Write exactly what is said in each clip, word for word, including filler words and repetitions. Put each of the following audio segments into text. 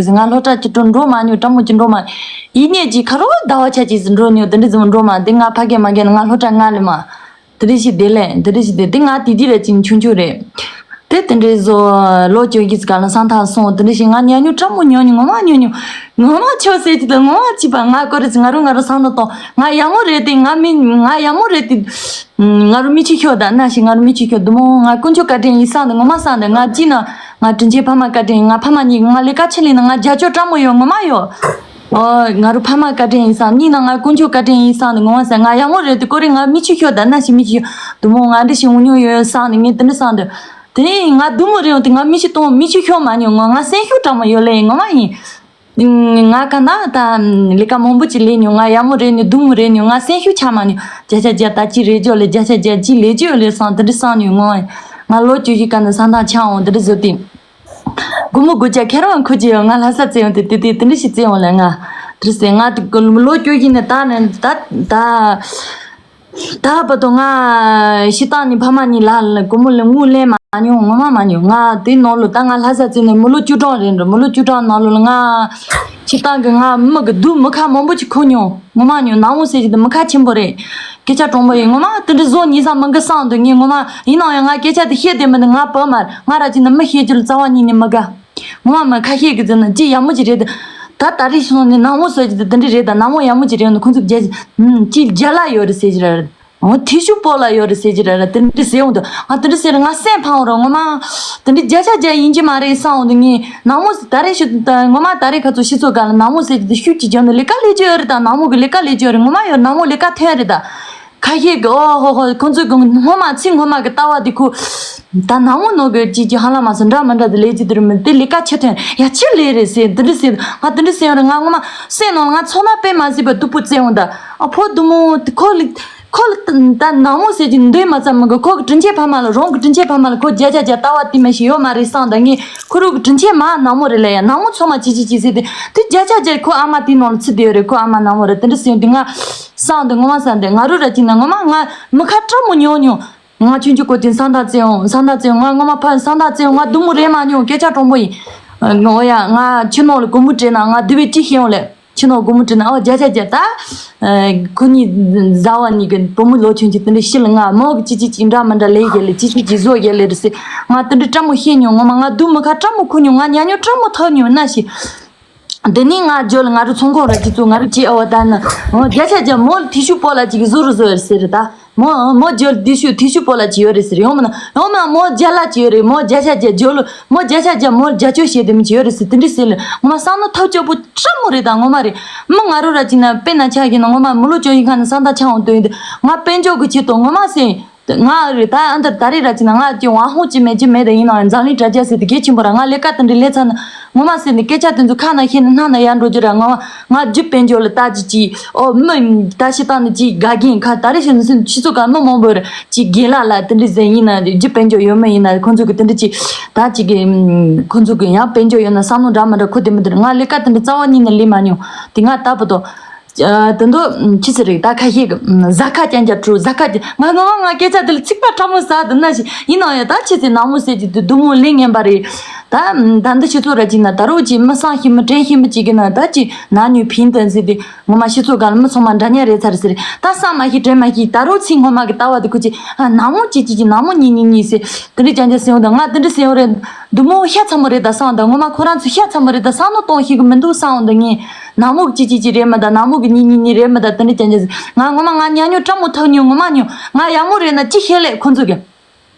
ཟེར། ང་སློབ་གྲྭ་གཅིག་སྤྲོ་འགྲོ་མ་མྱོང་། སྤྲ་མོ་གཅིག་འགྲོ་མ། ཡིན་ནས་ཅིག་ཁ་རོག་ཟླ་བ་ཆ་གཅིག་ཟིག་འགྲོ་མྱོང་། དེ་འདྲ་ཟིག་འགྲོ་མ། དེ་ང་ཕ་གི་མ་གི་ན་ང་སློབ་གྲྭ་ལྔ་ལས་མ། དེ་འདྲ་ཞིག་དེ་ལས་དེ་འདྲ་ཞིག་དེ་དེ་ང་དེ་དུས་ལ་ཅིག་ཆུང་ཆུང་རེད། དེ་དེ་འདྲའི་བཟོ་ལོ་བཅོ་བརྒྱད་ཀྱི་སྐབས་ལ་སང་ཐག་སོང་། དེ་འདྲ་ཞིག་ང་ཉམས་མྱོང་སྤྲ་མོ་མྱོང་མྱོང་། ངོ་མ་མྱོང་མྱོང་། ངོ་མ་ཆོག་ཟེར་གྱི་དང་ངོ་མ་ཅིག་པ། ང་ཀོ་རེ་ང་རུ་ང་རུ་སང་ད་གཏོང་། ང་ཡག་མོ་རེད་དེ། ང་མི་ང་ཡག་མོ་རེད་དེ། ང་རུ་མི་ཆེ་ཤོས་ད་ན་ཞིག་ང་རུ་མི་ཆེ་ཤོས་དུ་མོ། ང་དཀོན་མཆོག་བཀའ་དྲིན་ཡིན་བསམ་དུ་ངོ་མ་བསམ་དུ། ང་ཅི་ན་ང་དྲིན་ཆེན་ཕ་མ་བཀའ་དྲིན། ང་ཕ་མ་གཉིས་ང་ལས་ཀ་ཆེ་ལས་ན་ང་རྒྱ་ཆོ་སྤྲ་མོ་ཡོད་ངོ་མ་ཡོད། ཨོ། ང་རུ་ཕ་མ་བཀའ་དྲིན་ཡིན་བསམ། གཉིས་ན་ང་དཀོན་མཆོག་བཀའ་དྲིན་ཡིན་བསམ་དུ་ངོ་མ་བསམ། ང་ཡག་མོ་རེད་དུ་ཀོ་རེ་ང་མི་ཆེ་ཤོས་ད་ན་ཞིག་མི་ཆེ་ཤོས་དུ་མོ། ང་འདྲི་ཞིག་འུ་ཉོ་ཡོད་བསམ་དུ་ངས་དེ་འདྲི་བསམ་དུ། དེ་ནས་ང་དུ་མོ་རེད་དུ་ང་མི་ཆེ་གཏོང་མི་ཆེ་ཤོས་མ་ཉོ་ངོ་ང་སེམས་ཤུགས་སྤྲ་མོ་ཡོད་ལེ་ངོ་མ་ཡིན། ང་ག་ན་ད་ལས་ཀ་མང་པོ་ཅིག་ལས་མྱོང་། ང་ཡག་མོ་རེད་ནི་སྡུག་མོ་རེད་ནི་ང་སེམས་ཤུགས་ཆག་མ་ནི། བརྒྱ་ཆ་བརྒྱ་ད་ཅི་རེད་ཅོ་ལས་བརྒྱ་ཆ་བརྒྱ་ཅི་ལས་ཅོ་ལས་སང་དེ་འདྲ་སང་ནི་ངོ་། ང་ལོ་བཅུ་བཞི་ཀ་ནི་སང་ཐང་ཆག་འོང་དེ་འདྲ་བཟོ་དེ། སྒོར་མོ་དགུ་བརྒྱ་ཁྱེར་བ་འཁུར་གྱི་ཡོད། ང་ལྷ་ས་བཙལ་འོང་དེ་དེ་དེ་དེ་འདྲ་ཞིག་བཙལ་འོང་ལ་ང་དེ་རེད་ཟེར། ང་དེ་ལོ་བཅུ་བཞི་ནི་ད་ནི་ད་ད། ད་བར་དུ་ང་ཤི་སྟངས་ནི་ཕ་མ་གཉིས་ལ་ལ་སྒོར་མོ་ལ་དངུལ་ལེན་མ་མྱོང་ངོ་མ་མ་མྱོང་། ང་དེ་ནང་ལོ་ད་ང་ལྷ་ས་བཙལ་ནས་མི་ལོ་བཅུ་གྲངས་རེད་འགྲོ། མི་ལོ་བཅུ་གྲངས་ནང་ལོ་ལ་ང་ཤི་སྟངས་གི་ང་མི་གི་སྡུག་མི་ཁ་མང་པོ་ཅིག་ཁུར་མྱོང་ངོ་མ་མྱོང་། ནག་མོ་ཟེར་གྱི་དེ་མི་ཁ་ཆེན་པོ་རེད། སྐད་ཆ་དྲང་པོ་ཡིན་ངོ་མ། དེ་འདྲ་བཟོ་ཉིན་སང་མི་འགི་སང་དུ་ངས་ངོ་མ་ཡིན་ནའང་ཡང་ང་སྐད་ཆ་དེ་བཤད་བསྡད་མི་འདུག་ང་བུ་མ་རེད། ང་ར་ཅིག་ནི་མི་བཤད་རྒྱུ་ལ་རྩ་བ་ཉིད་ནས་མི་དགའ། ངོ་མ་མི་ཁ་ཤས་ཀྱི་ཟེར་ན་ཅི་ཡག་མོ་ཅིག་རེད། ད་ད་རེས་སོང་ནས་ནག་མོ་ཟེར་གྱི་དེ་འདྲ་རེད། ད་ནག་མོ་ཡག་མོ་ཅིག་རེད་ན་ཁོང་ཚོ་རྒྱ་ཅིག་རྒྱ་ལ་ཡོད་རེད་ཟེར་གྱི་རེད། འོ་ཐེ་ཤུ་པོ་ལ་ཡོད་རེད་ཟེར་གྱི་རེད། དེ་འདྲ་ཟེར་འོང་དུ་ང་དེ་འདྲ་ཟེར་ང་སེམས་ཕམ་རོ་ངོ་མ། དེ་འདྲ་བརྒྱ་ཆ་བརྒྱ་ཡིན་གྱི་མ་རེད་བསམ་འོང་དུ་ངས་ནག་མོ་ད་རེས་ཤི་ད་ངོ་མ་ད་རེས་ཁ་ཚོ་ཤི་ཚོ་ག་ལ་ནག་མོ་ཟེར་གྱི་དེ་ཤུགས་ཀྱིས་བརྒྱབ་ནས་ལས་ཀ་ལས་ཀྱི་ཡོད་རེད། ད་ནག་མོ་གི་ལས་ཀ་ལས་ཀྱི་ཡོད་རེད། ངོ་མ་ཡོད་ནག་མོ་ལས་ཀ་ཐོན་རེད་ད། ཁ་ཤས་ཀྱིས་ཨོ་ཧོ་ཧོ་ཁོང་ཚོས་ཀྱང་སྔོན་མ་ཚིག་སྔོན་མ་གི་ལྟ་བ་དེ་ཁུ། ད་ནང་མོ་ནོ་གི་ཅིག་ཅིག་ཧ་ལམ་མ་སོང་འདྲ་མི་འདྲ་དེ་ལས་ཅི་དེ་རུ་མི་དེ་ལས་ཀ་ཆེ་ཐོན་ཡ་ཆེ་ལས་རེད་ཟེར་དེ་འདྲ་ཟེར། ང་དེ་འདྲ་ཟེར་ཡོང་རེད། ང་ངོ་མ་སེམས་ནང་ང་ཚོ་ན་དཔེ་མ་སྲིད་པ་སྡུག་པོ་བཙན་འོང་ད། ཨ་ཕོ་དུ་མོ་ཁོ་ལ་ཁོ་ལ་ད་ནང་མོ་ཟེར་གྱི་འདོད་མ་ཚ་མི་གི་ཁོ་གི་དྲིན་ཆེན་ཕ་མ་ལ་རང་གི་དྲིན་ཆེན་ཕ་མ་ལ་ཁོ་བརྒྱ་ཆ་བརྒྱ་ལྟ་བ་དེ་མ་ཞིག་ཡོད་མ་རེད་བསམ་ད་ངས་ཁོ་རུ་གི་དྲིན་ཆེན་མ་ནང་མོ་རེད་ལ་ཡ་ནང་མོ་ཚོ་མ་ཅི་ཅི་ཅི་ཟེར་དེ་དེ་བརྒྱ་ཆ་བརྒྱ་ཁོ་ཨ་མ་དེ་ནང་ལ་ཚུད་དེ་ཡོད་རེད། ཁོ་ཨ་མ་ནང་མོ་རེད། དེ་འདྲ་ཟེར་ཡོང་དུས་ང་བསམ་དུས་ངོ་མ་བསམ་དུས་ང་རུ་ར་ཅིག་ན་ངོ་མ་ང་མི་ཁ་སྤྲོ་མོ་ཉོ་ཉོ། ང་ཆུང་ཆུང་སྐོར་དུས་སང་ཐག་བཙན་འོང་སང་ཐག་བཙན་འོང་། ང་ངོ་མ་ཕ་སང་ཐག་བཙན་འོང་། ང་སྡུག་མོ་རེད་མ་མྱོང་། སྐད་ཆ་དྲང་པོ་ཡིན། ཨོ་ཡ་ང་ཕྱི་ནང་ལ་སྒོར་མོ་སྤྲད་ན་ང་དེ་བས་ཅི་ཤེས་ཡོང་ལེ། ཕྱི་ནང་སྒོར་མོ་སྤྲད་ན་ཨོ་བརྒྱ་ཆ་བརྒྱ་ད། ཁོ་གཉིས་བཟའ་བ་གཉིས་ཀྱི་བུ་མོ་ལོ་ཆུང་ཆུང་དེ་འདྲ་ཤི་ལ་ང་མོ་གི་ཅི་ཅི་ཅི་འདྲ་མི་འདྲ་ལས་རྒྱལ་ལེ་ཅི་ཅི་ཅི་བཟོ་རྒྱལ་ལེ་རེད་ཟེར། ང་དེ་འདྲ་སྤྲ་མོ་ཤེས་མྱོང་། ངོ་མ་ང་སྡུག་མི་ཁ་སྤྲ་མོ་ཁུར་མྱོང་། ང་ཉ་ཉོ་སྤྲ་མོ་ཐོབ་མྱོང་ན་ཤི། འདི་ནི་ང་ཇོ་ལ་ང་རུ་ཚོང་ཁང་ར་ཅི་ཚོ་ང་རུ་ཅི་ཨ་བ་ད་ན་ཨོ་བརྒྱ་ཆ་བརྒྱ་མོ་ལ་ཐི་ཤུ་པོ་ལ་ཅིག་བཟོ་རུ་བཟོ་ཡོད་ཟེར་ད། མོ་མོ་ཇོ་ལ་ཐི་ཤུ་ཐི་ཤུ་པོ་ལ་ཅིག་ཡོད་རེད་ཟེར། ཡོང་མ་ན་ཡོང་མ་ན་མོ་བརྒྱ་ལ་ཅིག་ཡོད་རེད། མོ་བརྒྱ་ཆ་བརྒྱ་ཇོ་ལ་མོ་བརྒྱ་ཆ་བརྒྱ་མོ་ལ་བརྒྱ་ཆོས་བྱེད་དེ་མི་ཅིག་ཡོད་རེད་ཟེར། དེ་འདྲི་ཟེར་ལ་ངོ་མ་བསམ་ནོ་ཐབས་སྐྱོ་པོ་སྤྲ་མོ་རེད་ད། ངོ་མ་རེད། མི་ང་རུ་ར་ཅིག་ན་དཔེ་ན་ཆ་གི་ན་ངོ་མ་མི་ལོ་ཅོ་ཡིན་ཁ་ན་བསམ་ད་ཆ་འོང་དོན་ཡིན་དེ་ང་དཔལ་འབྱོར་གི་ཆེད་དུ་ངོ་མ་ཟེར། ང་རེད་ད་ཨ་འདིར་ད་རེས་ར་ཅིག་ན་ང་ཅི་ཝང་ཧོང་ཅི་མེད་ཅི་མེད་ད་ཡིན་ནའང་འཛམ་གླིང་དྲ་རྒྱ་ཟེར་དེ་གལ་ཆེན་པོ་ར། ང་ལས་ཀ་དེ་འདྲ་ལས་ཚར་ན་ངོ་མ་ཟེར་ནས་སྐད་ཆ་དེ་ཚོ་ཁ་ན་ཤེས་ན་སྣ་ན་ཡར་འགྲོ་རྒྱུ་ར། ང་ང་རྒྱུ་དཔལ་འབྱོར་ལ་ལྟ་ཅི་ཅི་ཨོ་མི་ད་ཤི་སྟངས་ནི་ཅི་དགའ་གིན་ཁ་ད་རེས་ཤི་ན་སུན་ཆི་ཚོ་ག་མི་མང་པོ་ར་ཅི་དགེ་ལགས་ལ་དེ་འདྲ་ཟེར་ཡིན་ན་རྒྱུ་དཔལ་འབྱོར་ཡོད་མི་ཡིན་ན་ཁོང་ཚོ་གི་དེ་འདྲ་ཅི་ད་ཅི་གི་ཁོང་ཚོ་གི་ཡང་དཔལ་འབྱོར་ཡོད་ན་བསམ་བློ་འདྲ་མ་འདྲ་ཁུ་དེ་མི་དེ་ར། ང་ལས་ཀ་དེ་འདྲ་རྩ་བ་ཉིད་ནས་ལས་མ་མྱོང་དེ། ང་ད་བར་དུ། ཨ་དེ་འདུག་ཅི་ཟེར་རེད་ད་ཁ་ཤས་ཀྱི་ཟ་ཁ་ཅན་ཅ་དྲུག་ཟ་ཁ་ཅན་ང་ང་ང་སྐད་ཆ་དེ་ལ་ཚིག་པ་ཕྲ་མོ་ཟ་དུ་ན་ཞིག་ཡིན་ནའང་ཡ་ད་ཆི་ཟེར་ནག་མོ་ཟེར་གྱི་དུ་སྡུག་མོ་ལས་ངན་པ་རེད། ད་ད་འདི་ཤི་ཚོ་ར་ཅིག་ན་ད་རུང་ཅིག་མི་སང་ཤི་མི་དྲན་ཤི་མི་ཅིག་གི་ན་ད་ཅིག་ན་ཉུ་ཕིན་དུ་ཟེར་དེ་ངོ་མ་ཤི་ཚོ་ག་ལ་མི་ཚང་མ་འདྲ་མཉམ་རེད་ཚར་ཟེར། ད་སང་མ་ཤི་དྲན་མ་ཤི་ད་རུང་ཚིག་ངོ་མ་གི་ལྟ་བ་དེ་ཁུ་ཅིག་ཨ་ནག་མོ་ཅིག་ཅིག་ཅིག་ནག་མོ་གཉིས་གཉིས་གཉིས་ཟེར་དེ་འདྲ་ཅན་ཅན་ཟེར་འོང་ད་ང་དེ་འདྲ་ཟེར་འོང་རེད། སྡུག་མོ་ཤ་ཚ་མོ་རེད་ད་སང་ད་ངོ་མ་ཁོ་རང་ཚོ་ཤ་ཚ་མོ་རེད་ད་བསམ་བློ་གཏོང་ཤེས་གི་མི་འདུག་བསམ་འོང་ད་ངས་ནག་མོ་གི་ཅི་ཅི་ཅི་རེད་མ་ད་ནག་མོ་གི་གཉིས་གཉིས་གཉིས་རེད་མ་ད་དེ་འདྲ་ཅན་ཅན་ང་ངོ་མ་ང་ཉ་ཉོ་སྤྲ་མོ་ཐོབ་ཉོ་ངོ་མ་ཉོ་ང་ཡག་མོ་རེད་ན་ཅི་ཤེས་ལེ་ཁོ་ཚོ་གི་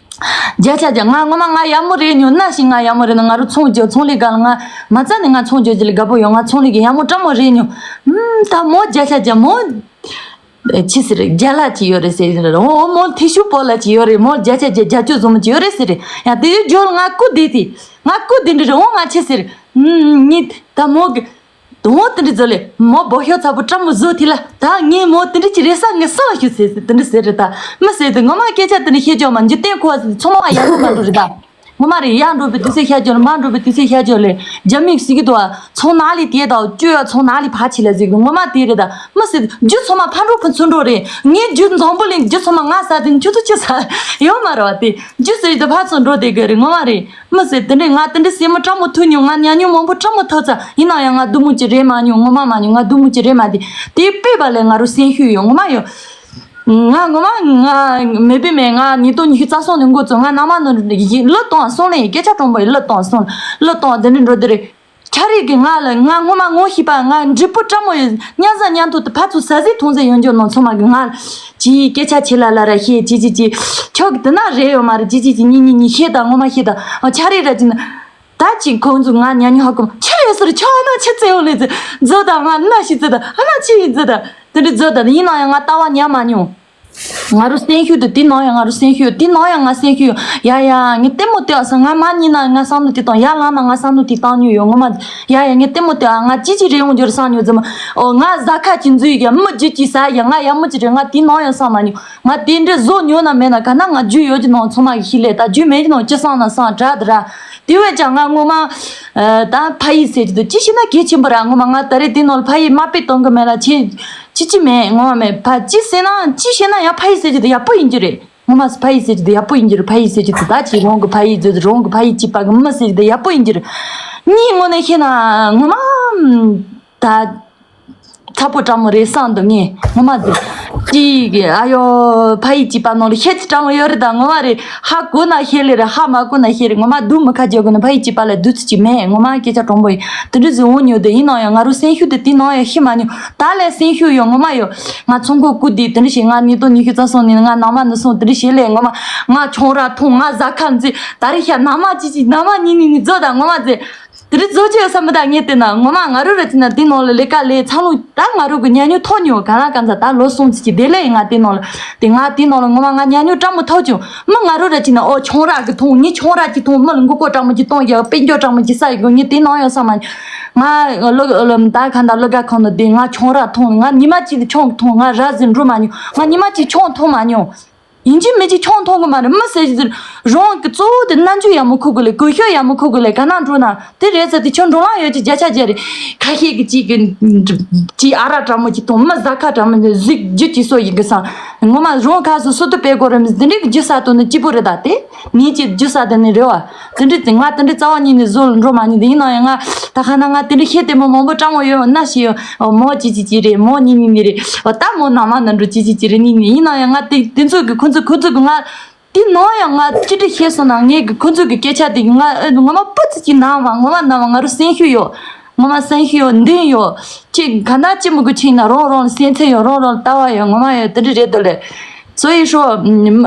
བརྒྱ་ཆ་བརྒྱ་ང་ངོ་མ་ང་ཡག་མོ་རེད་ཉོ་ན་ཞིག་ང་ཡག་མོ་རེད་ན་ང་རུ་ཚོང་རྒྱོ་ཚོང་ལས་ག་ལ་ང་མ་རྩ་ནས་ང་ཚོང་རྒྱོ་ཅི་ལ་དགའ་པོ་ཡོད། ང་ཚོང་ལས་གི་ཡག་མོ་སྤྲ་མོ་རེད་ཉོ་ཨུམ་ད་མོ་བརྒྱ་ཆ་བརྒྱ་མོ། ཆི་ཟེར་རྒྱ་ལ་ཅི་ཡོད་རེད་ཟེར་རེད། འོ་མོ་ཐི་ཤུ་པོ་ལ་ཅི་ཡོད་རེད། མོ་བརྒྱ་ཆ་བརྒྱ་བརྒྱ་ཅུ་བཟོ་མོ་ཅི་ཡོད་རེད་ཟེར་རེད། ཡང་དེ་ཡོད་ཇོ་ལ་ང་ཀུ་དེ་དེ་ང་ཀུ་དེ་འདྲི་རེད། འོ་ང་ཆི་ཟེར་ཉི་ད་མོ་གི་དོང་དེ་འདྲི་ཟོ་ལེ་མོ་བོ་ཤོ་ཚ་པོ་སྤྲ་མོ་བཟོ་དེ་ལ་ད་ངས་མོ་དེ་འདྲི་ཅི་རེད་ས་ངས་སང་ཞུ་ཟེར་དེ་འདྲི་ཟེར་རེད། ད་མི་ཟེར་དེ་ངོ་མ་སྐད་ཆ་དེ་འདྲི་བཤད་ཇོ་མ་འཇུ་བསྟན་ཁོ་ཚང་མ་ཡག་པོ་མ་འགྲོ་རེད་ད། ངོ་མ་རེད། ཡར་འགྲོ་བའི་དུས་ཚོད་ཤར་རྒྱུ་ལ། མར་འགྲོ་བའི་དུས་ཚོད་ཤར་རྒྱུ་ལ། རྒྱ་མིས་ཟེར་གི་འདུག་ཨ། ཚོང་ནང་ལ་དེ་དང་བཅོས་ཡ། ཚོང་ནང་ལ་ཕར་ཕྱིན་ལ་ཟེར་གི་འདུག་ངོ་མ་དེ་རེད། ད་མི་ཟེར། རྒྱུ་ཚང་མ་ཕར་འགྲོ་ཕར་ཚུར་འགྲོ་རེད། ངའི་རྒྱུ་འཛམ་བུ་གླིང་རྒྱུ་ཚང་མ་ང་ཟ་དེ་ཁྱོད་ཚོ་ཅི་ཟ་ཡོད་མ་རེད་བ། དེ་རྒྱུ་ཟེར་དུས་ཕར་ཚུར་འགྲོ་བསྡད་གི་རེད། ངོ་མ་རེད། མི་ཟེར། དེ་འདྲས་ང་དེ་འདྲས་སེམས་པ་སྐྲག་མོ་ཐུག་མྱོང་། ང་ཉམས་མྱོང་མང་པོ་སྐྲག་མོ་ཐུག་ཚར། ཡིན་ན་ཡང་ང་སྡུག་མོ་ཅིག་རེད་མ་མྱོང་། ངོ་མ་མ་མྱོང་། ང་སྡུག་མོ་ཅིག་རེད་མ། དེ་དེ་སྤེལ་བ་ལས་ང་རུ་སེམས་ཤུགས་ཡོད། ངོ་མ་ཡོད། ང་ངོ་མ་ང་མེད་པས་མེད། ང་ཉིས་སྟོང་ཉི་ཤུ་རྩ་གསུམ་ནས་འགོ་བཙུགས། ང་ནང་མ་ནང་གླུ་གཏོང་སོང་ལེ། སྐད་ཆ་དྲང་པོ་ཡིན། གླུ་གཏོང་སོང་། གླུ་གཏོང་དེ་འདྲས་འགྲོ་དེ་རེད། ཁྱ་རིག་གི་ང་ལ། ང་ངོ་མ་ངོ་ཤེས་པ། ང་འབྲས་བུ་སྐྲག་མོ་ཡོད། མཉམ་ཟ་མཉམ་འཐུང་དེ་ཕར་ཚུར་ཟ་ཟིག་འཐུང་ཟིག་ཡོང་རྒྱུ་ནང་ཚང་མ་གི་ང་ཅིག་སྐད་ཆ་ཆེ་ལ་ལ་ར་བཤད། ཅི་ཅི་ཅི་ཁྱོད་ཀྱི་དེ་ན་རེད་ཡོད་མ་རེད། ཅི་ཅི་ཅི་གཉིས་གཉིས་གཉིས་བཤད་དང་། ངོ་མ་བཤད་དང་། ཨ། ཁྱ་རིག་ར་ཅི་ན། ད་ཅིག་ཁོང་ཚོ་ང་ཉམས་མྱོང་ཧ་གོ། ཁྱི་རེད་ཟེར། ཁྱོད་ཨ་ན་ཁྱི་བཙལ་ཡོང་ལེ་ཟེར། མཛོ་དང་ང་ན་ཞིག་བཙལ་དང་། ཨ་ན་ཁྱི་ཡིན་བཙལ་དང་། དེ་འདྲས་མཛོ་དང་། ཡིན་ན་ཡང་ང་ལྟ་བ་ཉམས་མ་མྱོང་། ང་རུ་སེམས་ཤུགས་དེ། དེ་ནང་ཡང་ང་རུ་སེམས་ཤུགས་ཡོད། དེ་ནང་ཡང་ང་སེམས་ཤུགས་ཡོད། ཡ་ཡ། ངས་ལྟད་མོ་བལྟས་ཨ་སང་ང་མ་ཉིན་ན་ང་བསམ་བློ་དེ་བཏང་། ཡར་ལངས་ན་ང་བསམ་བློ་དེ་བཏང་མྱོང་ཡོད། ངོ་མ། ཡ་ཡ། ངས་ལྟད་མོ་བལྟས་ཨ། ང་ཅི་ཅི་རེད་འོང་རྒྱུ་རེད་བསམ་མྱོང་། ཙམ། ཨོ། ང་ཟ་ཁ་ཅིག་འཛུལ་ཡོད། མི་རྒྱུ་ཅིག་ཟ་ཡ། ང་ཡག་མོ་ཅིག་རེད། ང་དེ་ནང་ཡང་བསམ་མ་མྱོང་། ང་དེ་འདྲས་བཟོ་མྱོང་ན་མེད་ན། ག་ན་ང་རྒྱུ་ཡོད་ཀྱི་ནང་ཚང་མ་གི་ཤི་ལས། ད་རྒྱུ་མེད་ཀྱི་ནང་ཅི་བསམ་ན་བསམ། དྲག་དེ་ར། དེ་བས་ཀྱང་ང་ངོ་མ། ཨ། ད་ཕ་ཡུལ་ཟེར་གྱི་འདུག་ཅི་ཤེས་ན་གལ་ཆེན་པོ་ར། ངོ་མ་ང་ད་རེས་དེ་ནང་ལ་ཕ་ཡུལ་མ་དཔེ་གཏོང་གི་མེད་ལ། ཅི་ཅི་ཅི་མེད། ངོ་མ་མེད། ཕ་ཅི་ཟེར་ན། ཅི་བཤད་ན་ཡང་ཕ་ཡུལ་ཟེར་གྱི་འདུག་ཡག་པོ་ཡིན་གྱི་རེད། ངོ་མ་ཕ་ཡུལ་ཟེར་གྱི་འདུག་ཡག་པོ་ཡིན་གྱི་རེད། ཕ་ཡུལ་ཟེར་གྱི་འདུག་ད་ཅི་རང་གི་ཕ་ཡུལ་ཟེར་གྱི་འདུག་རང་གི་ཕ་ཡུལ་གཅིག་པ་གི་མི་ཟེར་གྱི་འདུག་ཡག་པོ་ཡིན་གྱི་རེད། གཉིས་ངོ་ནས་བཤད་ན་ངོ་མ་ད། ཚ་པོ་སྐྲག་མོ་རེད་བསམ་འདུག་ངས་ངོ་མ་དེ། ཅི་གི་ཨ་ཡོ། ཕ་ཡུལ་གཅིག་པ་ནང་ལ་ཤེད་ཀྱི་སྐྲག་མོ་ཡོད་རེད་ད། ངོ་མ་རེད། ཧ་གོ་ན་ཤེད་ལེ་རེད། ཧ་མ་གོ་ན་ཤེད་རེད། ངོ་མ་སྡུག་མི་ཁ་རྒྱག་དགོས་ན་ཕ་ཡུལ་གཅིག་པ་ལ་སྡུག་ཚུལ་ཅིག་མེད། ངོ་མ་སྐད་ཆ་དྲང་པོ་ཡིན། དེ་འདྲ་ཟིག་འོང་མྱོང་དེ། ཡིན་ནའང་ཡང་ང་རུ་སེམས་ཤུགས་དེ་དེ་ནང་ཡང་ཤི་མ་མྱོང་། ད་ལས་སེམས་ཤུགས་ཡོད། ངོ་མ་ཡོད། ང་ཚོང་ཁང་བརྐུས་དེ་དེ་འདྲ་བྱས། ང་ཉིས་སྟོང་ཉི་ཤུ་རྩ་གསུམ་ནས་ང་ནང་མ་ནས་སོང་། དེ་འདྲ་བྱས་ལས་ངོ་མ་ང་ཆང་རག་འཐུང་། ང་ཟ་ཁ་འཛིན། ད་རེས་ཤ་ནང་མ་ཅི་ཅི་ནང་མ་ཉིན་ནས་ནི་རྫོགས་དང་ངོ་མ་ཟེར། དེ་རིང་རྫོགས་ཀྱི་ཡོད་ས་མི་ད་ངས་བལྟས་ན། ངོ་མ་ང་རང་ར་ཅིག་ན་དེ་ནང་ལ་ལས་ཀ་ལས་ཚང་ལུང་ད་ང་རང་གི་ཉམས་མྱོང་ཐོབ་མྱོང་། ག་ལ་གང་ཟག་ད་ལོ་གསུམ་ཙམ་ཅིག་བསྡད་ལས་ཡིན། ང་དེ་ནང་ལ་དེ་ང་དེ་ནང་ལ་ངོ་མ་ང་ཉམས་མྱོང་སྤྲང་མོ་ཐོབ་བྱུང་། མི་ང་རང་ར་ཅིག་ན་ཨོ་ཆང་རག་གི་འཐུང་། ངས་ཆང་རག་ཅིག་འཐུང་། མི་ལ་མགོ་སྐོར་སྤྲང་མོ་ཅིག་གཏོང་རྒྱུ། དཔེ་འཇོག་སྤྲང་མོ་ཅིག་ས་ཡི་གོ། ངས་དེ་ནང་ཡོད་ས་མ། ང་ལོ་ལོ་ད་གང་ད་ལོ་དགའ་ཁང་ནང་བསྡད། ང་ཆང་རག་འཐུང་། ང་ཉི་མ་གཅིག་ཆང་འཐུང་། ང་ར་ཟིན་འགྲོ་མ་མྱོང་། ང་ཉི་མ་གཅིག་ཆང་འཐུང་མ་མྱོང་། ཡིན་གཅིག་མིན་གཅིག་ཆང་འཐུང་གི་མ་རེད། མི་ཟེར་གྱི་རང་གི་གཙོ་བོ་དེ་རྣམ་འགྱུར་ཡག་མོ་ཁུག་དགོས་ལས། གོས་ཤོག་ཡག་མོ་ཁུག་དགོས་ལས། ག་ན་འགྲོ་ན་དེ་རེད་ཟེར་དེ་ཁྱོད་འགྲོ་ལམ་ཡོད་ཀྱི་བརྒྱ་ཆ་བརྒྱ་རེད། ཁ་ཤས་ཀྱི་གཅིག་གི་གཅིག་ཨ་རག་སྤྲང་མོ་གཅིག་འཐུང་། མི་ཟ་ཁ་སྤྲང་མོ་གཅིག་གཟུགས་རྒྱུ་གཅིག་སོགས་ཡིན་གི་སང་། ངོ་མ་རང་ཁ་སོ་སོ་དུ་སྤེལ་དགོས་རེད། མི་འདི་འདྲའི་གི་རྒྱུ་ཟ་དོ་ནི་སྐྱིད་པོ་རེད། ད་དེ་ངེད་ཀྱི་རྒྱུ་ཟ་དེ་ནི་རེད་བ། དེ་འདྲའི་ང་དེ་འདྲའི་རྩ་བ་ཉིད་ནས་བཟོ་ལ་འགྲོ་མ་མྱོང་། དེ་ཡིན་ན་ཡང་ང་ད་ཁ་ན་ང་དེ་འདྲའི་ཤེས་ལྟད་མོ་མང་པོ་སྤྲང་བོ་ཡོད་ན་ཤེས་ཡོད། མོ་ཅི་ཅི་ཅི་རེད། མོ་ཉི་ཉི་ཉི་རེད། ད་མོ་ནང་མ་ནང་འགྲོ་ཅི་ཅི་ཅི་རེད། ཉི་ཉི་ཡིན་ན་ཡང་ང་དེ་དེ་ཚོ་གི་ཁོ་ཚོ་ཁོ་ཚོ་གི་ང་དེ་ནང་ཡང་ང་ཅི་འདྲ་ཤེས་སོང་ན། ངས་གི་ཁོ་ཚོ་གི་སྐད་ཆ་དེ་ང་ངོ་མ་སྤུ་ཙི་ཅི་ནང་བ། ངོ་མ་ནང་བ་ང་རུ་སེམས་ཤུགས་ཡོད། ངོ་མ་སེམས་ཤུགས་ཡོད། འདུན་ཡོད། ཅི་ག་ན་ཅི་མི་དགོས་ཕྱིན་ན་རང་རང་ལ་སེམས་ཚེ་ཡོད། རང་རང་ལ་ལྟ་བ་ཡོད། ངོ་མ་ཡོད། དེ་འདྲ་རེད་དོ་ལེ། 所以说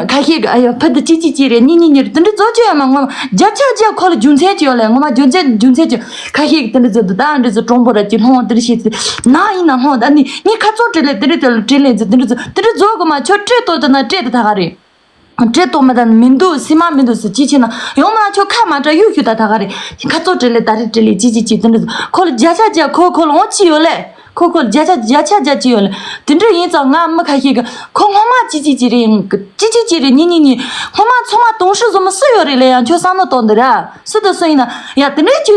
ཁ་ཤས་ཀྱི་ཨ་ཡོ་ཕ་དེ་ཅི་ཅི་ཅི་རེད། ཉི་ཉི་ཉི་རེད། དེ་འདྲ་བཟོ་ཅི་ཡོད་མ། ངོ་མ་བརྒྱ་ཆ་བརྒྱ་ཁོ་ལ་རྒྱུ་མཚན་ཅི་ཡོད་ལེ། ངོ་མ་རྒྱུ་མཚན་རྒྱུ་མཚན་ཅི། ཁ་ཤས་ཀྱི་དེ་འདྲ་བཟོ་འདུག་ད་འདྲ་བཟོ་སྤྲང་པོ་ར་ཅི་ལྷོང་དེ་འདྲ་བྱེད་ཚེ་ན་ཡིན་ན་ལྷོང་། ད་ནི་ངས་ཁ་ཚོན་སྤྲད་ལེ་དེ་འདྲ་དེ་ལ་སྤྲད་ལེ་ཟེར། དེ་འདྲ་བཟོ་དེ་འདྲ་བཟོ་གི་མ། ཁྱོད་སྤྲད་ཏོ་དེ་ན་སྤྲད་དེ་ད་ག་རེད། སྤྲད་ཏོ་མ་ད་ནི་མི་འདུག་སེམས་མ་མི་འདུག་ཟེར་ཅི་བྱེད་ན་ཡོང་མ་ན་ཁྱོད་ཁ་མ་གྲག་གཡུག་གཡུག་ད་ད་ག་རེད། ཁ་ཚོན་སྤྲད་ལེ་ད་རེད་སྤྲད་ལེ་ཅི་ཅི་ཅི་དེ་འདྲ་བཟོ། ཁོ་ལ་བརྒྱ་ཆ་བརྒྱ་ཁོ་ཁོ་ལ་འོང་ཅི་ཡོད་ལེ། ཁོ་ཁོ་བརྒྱ་ཆ་བརྒྱ་ཆ་བརྒྱ་ཅི་ཡོད་ལ། དེ་འདྲ་ཡིན་ཙང་ང་མི་ཁ་ཤས་ཀྱི་ཁོ་སྔོན་མ་ཅི་ཅི་ཅི་རེད། ཅི་ཅི་ཅི་རེད། ཉི་ཉི་ཉི། སྔོན་མ་ཚང་མ་དུང་ཧྲི་བཟོ་མི་སུ་ཡོད་རེད་ལ། ཡང་ཁྱོད་བསམ་བློ་གཏོང་འདི་ར། སུ་དང་སུ་ཡིན་ན་ཡ་དེ་འདྲའི་ཅི་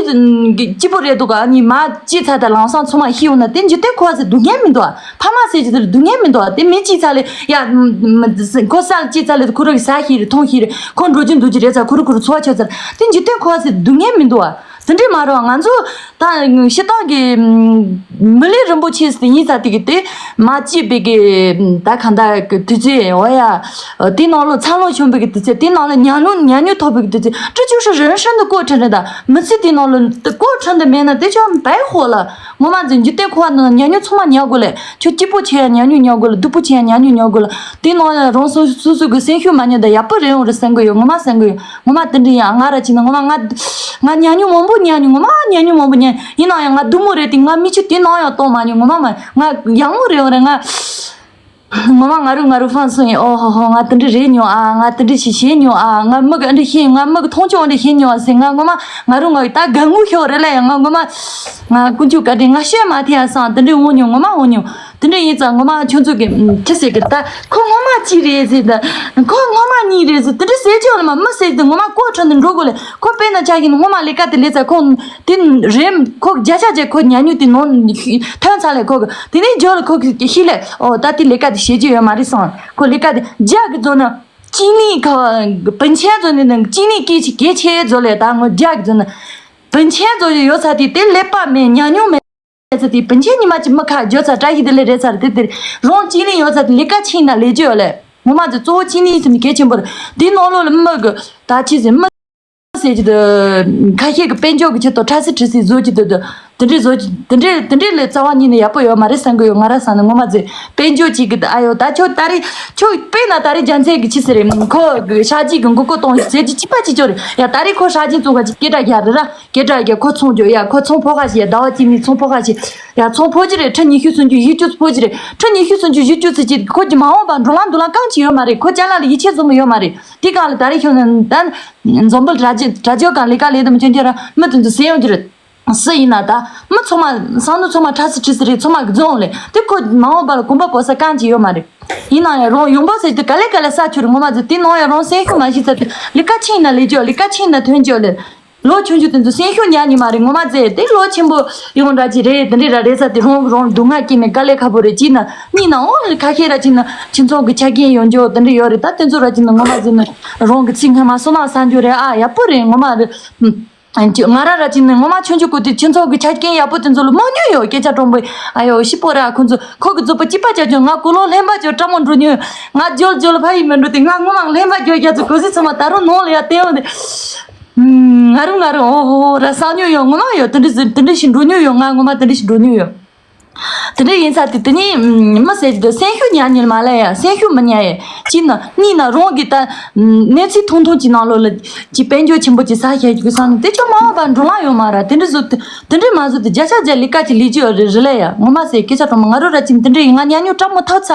སྐྱིད་པོ་རེད་འདུག་ག་ཉི་མ་ཅི་ཚ་དང་ལང་སང་ཚང་མ་ཤི་ཡོང་ན་དེ་འཇིག་རྟེན་ཁོ་བ་ཟེར་སྡུག་བསྔལ་མི་འདུག་ཕ་མ་ཟེར་གྱི་དེ་ལ་སྡུག་བསྔལ་མི་འདུག་དེ་མི་ཅི་ཚ་ལས་ཡ་ཁོ་ས་ལ་ཅི་ཚ་ལས་ཁོ་རང་གི་ཟ་ཤི་རེད། འཐུང་ཤི་རེད། ཁོ་འགྲོ་རྒྱུ་འདུག་གི་རེད་ཚ། ཁོ་རུ་ཁོ་རུ་འཚོ་བ་ཆོད་ཚར། དེ་འཇིག་རྟེན་ཁོ་བ་ཟེར་སྡུག་བསྔལ་མི་འདུག་དེ་འདྲས་མ་རེད་བ། ང་ཚོ་ད་སྤྱིར་བཏང་གི་མི་ལུས་རིན་པོ་ཆེ་ཟེར་ཡིན་ས་དེ་གི་དེ་མ་སྐྱེས་པའི་གི་ད་གང་ལྟར་གི་དུས་ཚོད་འོ་ཡ། དེ་ནང་ལ་འཚར་ལོངས་བྱུང་བའི་གི་དུས་ཚོད། དེ་ནང་ལ་ཉམས་མྱོང་ཉམས་མྱོང་ཐོབ་པའི་གི་དུས་ཚོད། 这就是人生的过程 རེད། ད་མི་ཚེ་དེ་ནང་ལ་过程 དེ་མེད་ན་དེ་ཅང་白活了། ངོ་མ་འཛིན་རྒྱུ་དེ་ཁོ་བ་ནང་ཉམས་མྱོང་ཚང་མ་ཉར་དགོས་ལས། ཁྱོད་སྐྱིད་པོ་བྱེད་ཡ་ཉམས་མྱོང་ཉར་དགོས་ལ། སྡུག་པོ་བྱེད་ཡ་ཉམས་མྱོང་ཉར་དགོས་ལ། དེ་ནང་ཡང་རང་སོ་སོ་སོ་གི་སེམས་ཤུགས་མ་ཉམས་ད་ཡག་པོ་རེད་ཡོང་རེད་བསམ་གི་ཡོད། ངོ་མ་བསམ་གི་ཡོད། ངོ་མ་དེ་འདྲ་ཡིན། ང་ར་ཅིག་ན་ངོ་མ་ང་ང་ཉམས་མྱོང་མང་པོ་ཉར་མྱོང་། ངོ་མ་ཉམས་མྱོང་མང་པོ་ཉར། ཡིན་ན་ཡང་ང་སྡུག་མོ་རེད་དེ། ང་མི་ཆུ་དེ་ནང་ཡང་གཏོང་མ་མྱོང་། ངོ་མ་མ་ང་ཡག་མོ་རེད་ཡོང་རེད། ང་ངོ་མ་ང་རུ་ང་རུ་ཧྥང་སོང་ཡིན། ཨོ་ཧོ་ཧོ། ང་དེ་འདྲ་རེད་མྱོང་ཨ། ང་དེ་འདྲ་ཞིག་བྱེད་མྱོང་ཨ། ང་མི་གི་འདྲ་ཤེས། ང་མི་གི་མཐོང་ཆུང་འདྲ་བྱེད་མྱོང་ཨ་ཟེར། ང་ངོ་མ་ང་རུ་ང་ད་དགའ་ངུ་ཤོར་རེད་ལ། ཡང་ང་ངོ་མ་ང་ཀུན་སྤྱོད་ག་འདྲ་ང་ཤོད་མ་ཐེ་ཨ་སང་དེ་འདྲ་འོང་མྱོང་། ངོ་མ་འོང་མྱོང་། དེ་འདྲ་ཡིན་ཙང་ངོ་མ་ཁྱོད་ཚོ་གི་ཁྱི་ཟེར་གི་ད་ཁོ་ངོ་མ་གཅིག་རེད་ཟེར་ད་ཁོ་ངོ་མ་གཉིས་རེད་ཟེར་དེ་འདྲ་ཟེར་རྒྱུ་ལ་མ་མི་ཟེར་དེ་ངོ་མ་ལྐོག་ཁྲོད་ནས་འགྲོ་དགོས་ལ་ཁོ་དཔེར་ན་ཆ་གི་ངོ་མ་ལས་ཀ་དེ་ལས་ཙང་ཁོ་དེ་རེམ་ཁོ་བརྒྱ་ཆ་བརྒྱ་ཁོ་ཉལ་ཉུལ་དེ་ནོར་ཐོན་ཚར་ལས་ཁོ་གི་དེ་ནས་རྒྱུ་ལ་ཁོ་གི་ཤི་ལས་ཨོ་ད་དེ་ལས་ཀ་དེ་བྱེད་རྒྱུ་ཡོད་མ་རེད་སོང་ཁོ་ལས་ཀ་དེ་རྒྱ་གི་རྫོང་ན། ཅིང་ལི་ཁ་བ་པིན་ཆེན་ཚོ་ནི་ནང་ཅིང་ལི་སྐད་ཆ་གལ་ཆེ་ཚོ་ལས་ད་ངོ་རྒྱག་ཚོ་ནི་པིན་ཆེན་ཚོ་ཡོད་ས་དེ་དེ་ལས་པ་མེད་ཉ་ཉུང་མེད་ས་དེ་པིན་ཆེན་ཉི་མ་གཅིག་མི་ཁ་བརྗོད་ས་བཀྲ་ཤིས་བདེ་ལེགས་རེད་ཚར་དེ་དེ་རོང་ཅིང་ལི་ཡོད་ས་དེ་ལས་ཀ་ཆེ་ན་ལས་རྒྱུ་ཡོད་ལས་ངོ་མ་ཚོ་གཙོ་བོ་ཅིང་ལི་ཟེར་ནི་གལ་ཆེན་པོ་རེད་དེ་ནང་ལོགས་ལ་མི་གི་ད་ཅི་ཟེར་མི། ཟེར་གྱི་འདུག་ཁ་ཤས་ཀྱི་དཔལ་འབྱོར་གྱི་ཆེད་དུ་ཁྲ་སི་ཁྲི་སི་བཟོ་གྱི་འདུག་འདུག་དེ་འདྲའི་བཟོ་གྱི་དེ་འདྲའི་དེ་འདྲའི་ལས་རྩ་བ་ཉིད་ནས་ཡག་པོ་ཡོད་མ་རེད་བསམ་གྱི་ཡོད་ང་རང་བསམ་ན་ངོ་མ་ཟེར་དཔལ་འབྱོར་གཅིག་གི་ཨ་ཡོ་ད་ཁྱོད་ད་རེས་ཁྱོད་དཔེར་ན་ད་རེས་རྒྱ་མཚན་གྱི་ཆི་ཟེར་རེད་ཁོ་གི་ཤ་རྗེས་ཀྱི་མགོ་སྐོར་གཏོང་ཟེར་གྱི་གཅིག་པ་གཅིག་ཅོ་རེད་ཡ་ད་རེས་ཁོ་ཤ་རྗེས་བཙོང་ག་གཅིག་སྐད་གྲགས་རྒྱག་རེད་ར་སྐད་གྲགས་རྒྱག་ཁོ་ཚོང་རྒྱོ་ཡ་ཁོ་ཚོང་ཕོ་ཁ་ཞིག་ཡ་ཟླ་བ་གཅིག་ནས་ཚོང་ཕོ་ཁ་ཞིག་ཡ་ཚོང་ཕོ་གྱི་རེད་ཁྲི་ཉི་ཤུ་སུམ་ཅུ་བཞི་བཅུ་ཕོ་གྱི་རེད་ཁྲི་ཉི་ཤུ་སུམ་ཅུ་བཞི་བཅུ་ཚེ་གཅིག་ཁོ་གྱི་མ་འོངས་པ་འགྲོ་ལམ་འགྲོ་ལམ་གང་ཅི་ཡོད་མ་རེད་ཁོ་ཅ་ལག་ལ་ཡིད་ཆེས་བཟོ་མི་ཡོད་མ་རེད། དེ་གང་ལ་ད་རེས་ཁྱོད་ནི་ད་འཛོམས་པོ་དྲ་རྒྱ་དྲ་རྒྱ་གང་ལས་ཀ་ལས་དུ་མི་ཁྱོད་ཁྱོད་ར་མི་དེ་ཚོ་སེམས་ཡོང་རྒྱུ་རེད། སུ་ཡིན་ན་ད་མི་ཚང་མ་བསམ་བློ་ཚང་མ་ཁྲ་སི་ཁྲི་སི་རེད་ཚང་མ་གི་རྫོང་ལས་དེ་ཁོ་མ་འོངས་པ་ལ་གོམ་པ་སྤོ་ས་གང་ཅི་ཡོད་མ་རེད། ཡིན་ན་ཡང་རང་ཡོང་འབབ་ཟེར་དུས་ག་ལེ་ག་ལེ་ས་ཁྱོད་རེད་ངོ་མ་ཟེར་དེ་ནང་ཡང་རང་སེམས་ཤུགས་མ་ཞིག་ཟེར་དུས་ལས་ཀ་ཆེ་ཡིན་ན་ལས་རྒྱུ་ལས་ཀ་ཆེ་ཡིན་ན་ཐོན་རྒྱུ་ལས། ལོ་ཆུང་ཆུང་དེ་ཚོ་སེམས་ཤུགས་ཉག་ཉི་མ་རེད་ངོ་མ་ཟེར་དེ་ལོ་ཆེན་པོ་ཡོང་འདྲ་ཅིག་རེད་དེ་འདྲ་ར་རེད་ས་དེ་རང་རང་སྡུག་བསྔལ་སྐྱེ་མེད་དཀའ་ལས་ཁག་པོ་རེད་ཅིག་ན་གཉིས་ན་འོ་ཁ་ཤས་ར་ཅིག་ན་ཁྱིམ་ཚང་གི་ཆ་རྐྱེན་ཡོང་རྒྱུ་དེ་འདྲ་ཡོད་རེད་ད་དེ་ཚོ་ར་ཅིག་ན་ངོ་མ་ཟེར་ན་རང་གི་ཚིག་སྔ་མ་སོ་ནག་ས་འགྱུར་རེད་ཨ་ཡག་པོ་རེད་ངོ་མ་རེད། ང་ར་ར་ཅིག་ན་ངོ་མ་ཆུང་ཆུང་གོ་དེ་ཁྱིམ་ཚང་གི་ཆ་རྐྱེན་ཡག་པོ་དེ་ཚོ་ལ་མང་ཉུང་ཡོད་སྐད་ཆ་དྲང་པོ་ཨ་ཡོ་ཤི་པོ་ར་ཁོ་ཚོ་ཁོ་གི་རྫོགས་པ་གཅིག་པ་ཅག་ཅུང་ང་གོ་ལོ་ལྷན་པ་ཅོ་བཀྲ་མོ་འགྲོ་ཉུང་ང་ཇོལ་ཇོལ་ཕ་ཡི་མི་འགྲོ་དེ་ང་ངོ་མ་ལྷན་པ་ཅོ་རྒྱ་ཚོ་གོ་སི་ཚང་མ་ད་རུང་ནང་ལ་ཡ་བསྟན་ཡོང་དེ། ང་རུ་ང་རུ་ཨོ་ཧོ་ཧོ་ར་སང་ཉོ་ཡོད་ངོ་མ་ཡོད་དེ་འདྲི་ཟིན་དེ་འདྲི་ཞིག་འགྲོ་ཉོ་ཡོད་ང་ངོ་མ་དེ་འདྲི་ཞིག་འགྲོ་ཉོ་ཡོད། དེ་འདྲི་ཡིན་ས་དེ་དེ་ནི་མི་ཟེར་གྱི་འདུག་སེམས་ཤུགས་ཉག་ཉིལ་མ་ལ་ཡ་སེམས་ཤུགས་མི་ཉག་ཡ་ཅི་ན་གཉིས་ན་རང་གི་ད་གནས་ཚུལ་ཐུང་ཐུང་གྱི་ནང་ལོགས་ལ་ཅི་དཔལ་འབྱོར་ཆེན་པོ་ཅི་ས་ཞེ་གི་སང་དེ་ཆོ་མ་འོངས་པ་འགྲོ་ལ་ཡོད་མ་ར་དེ་འདྲི་བཟོ་དེ་འདྲི་མ་བཟོ་དེ་བརྒྱ་ཆ་བརྒྱ་ལས་ཀ་ཅི་ལས་ཀྱི་ཡོད་རེད་རེད་ལ་ཡ་ངོ་མ་ཟེར་སྐད་ཆ་དྲང་མོ་ང་རུ་ར་ཅི་དེ་འདྲི་ཡིན་ང་ཉག་ཉོ་བཀྲ་མོ་ཐག་ཚ་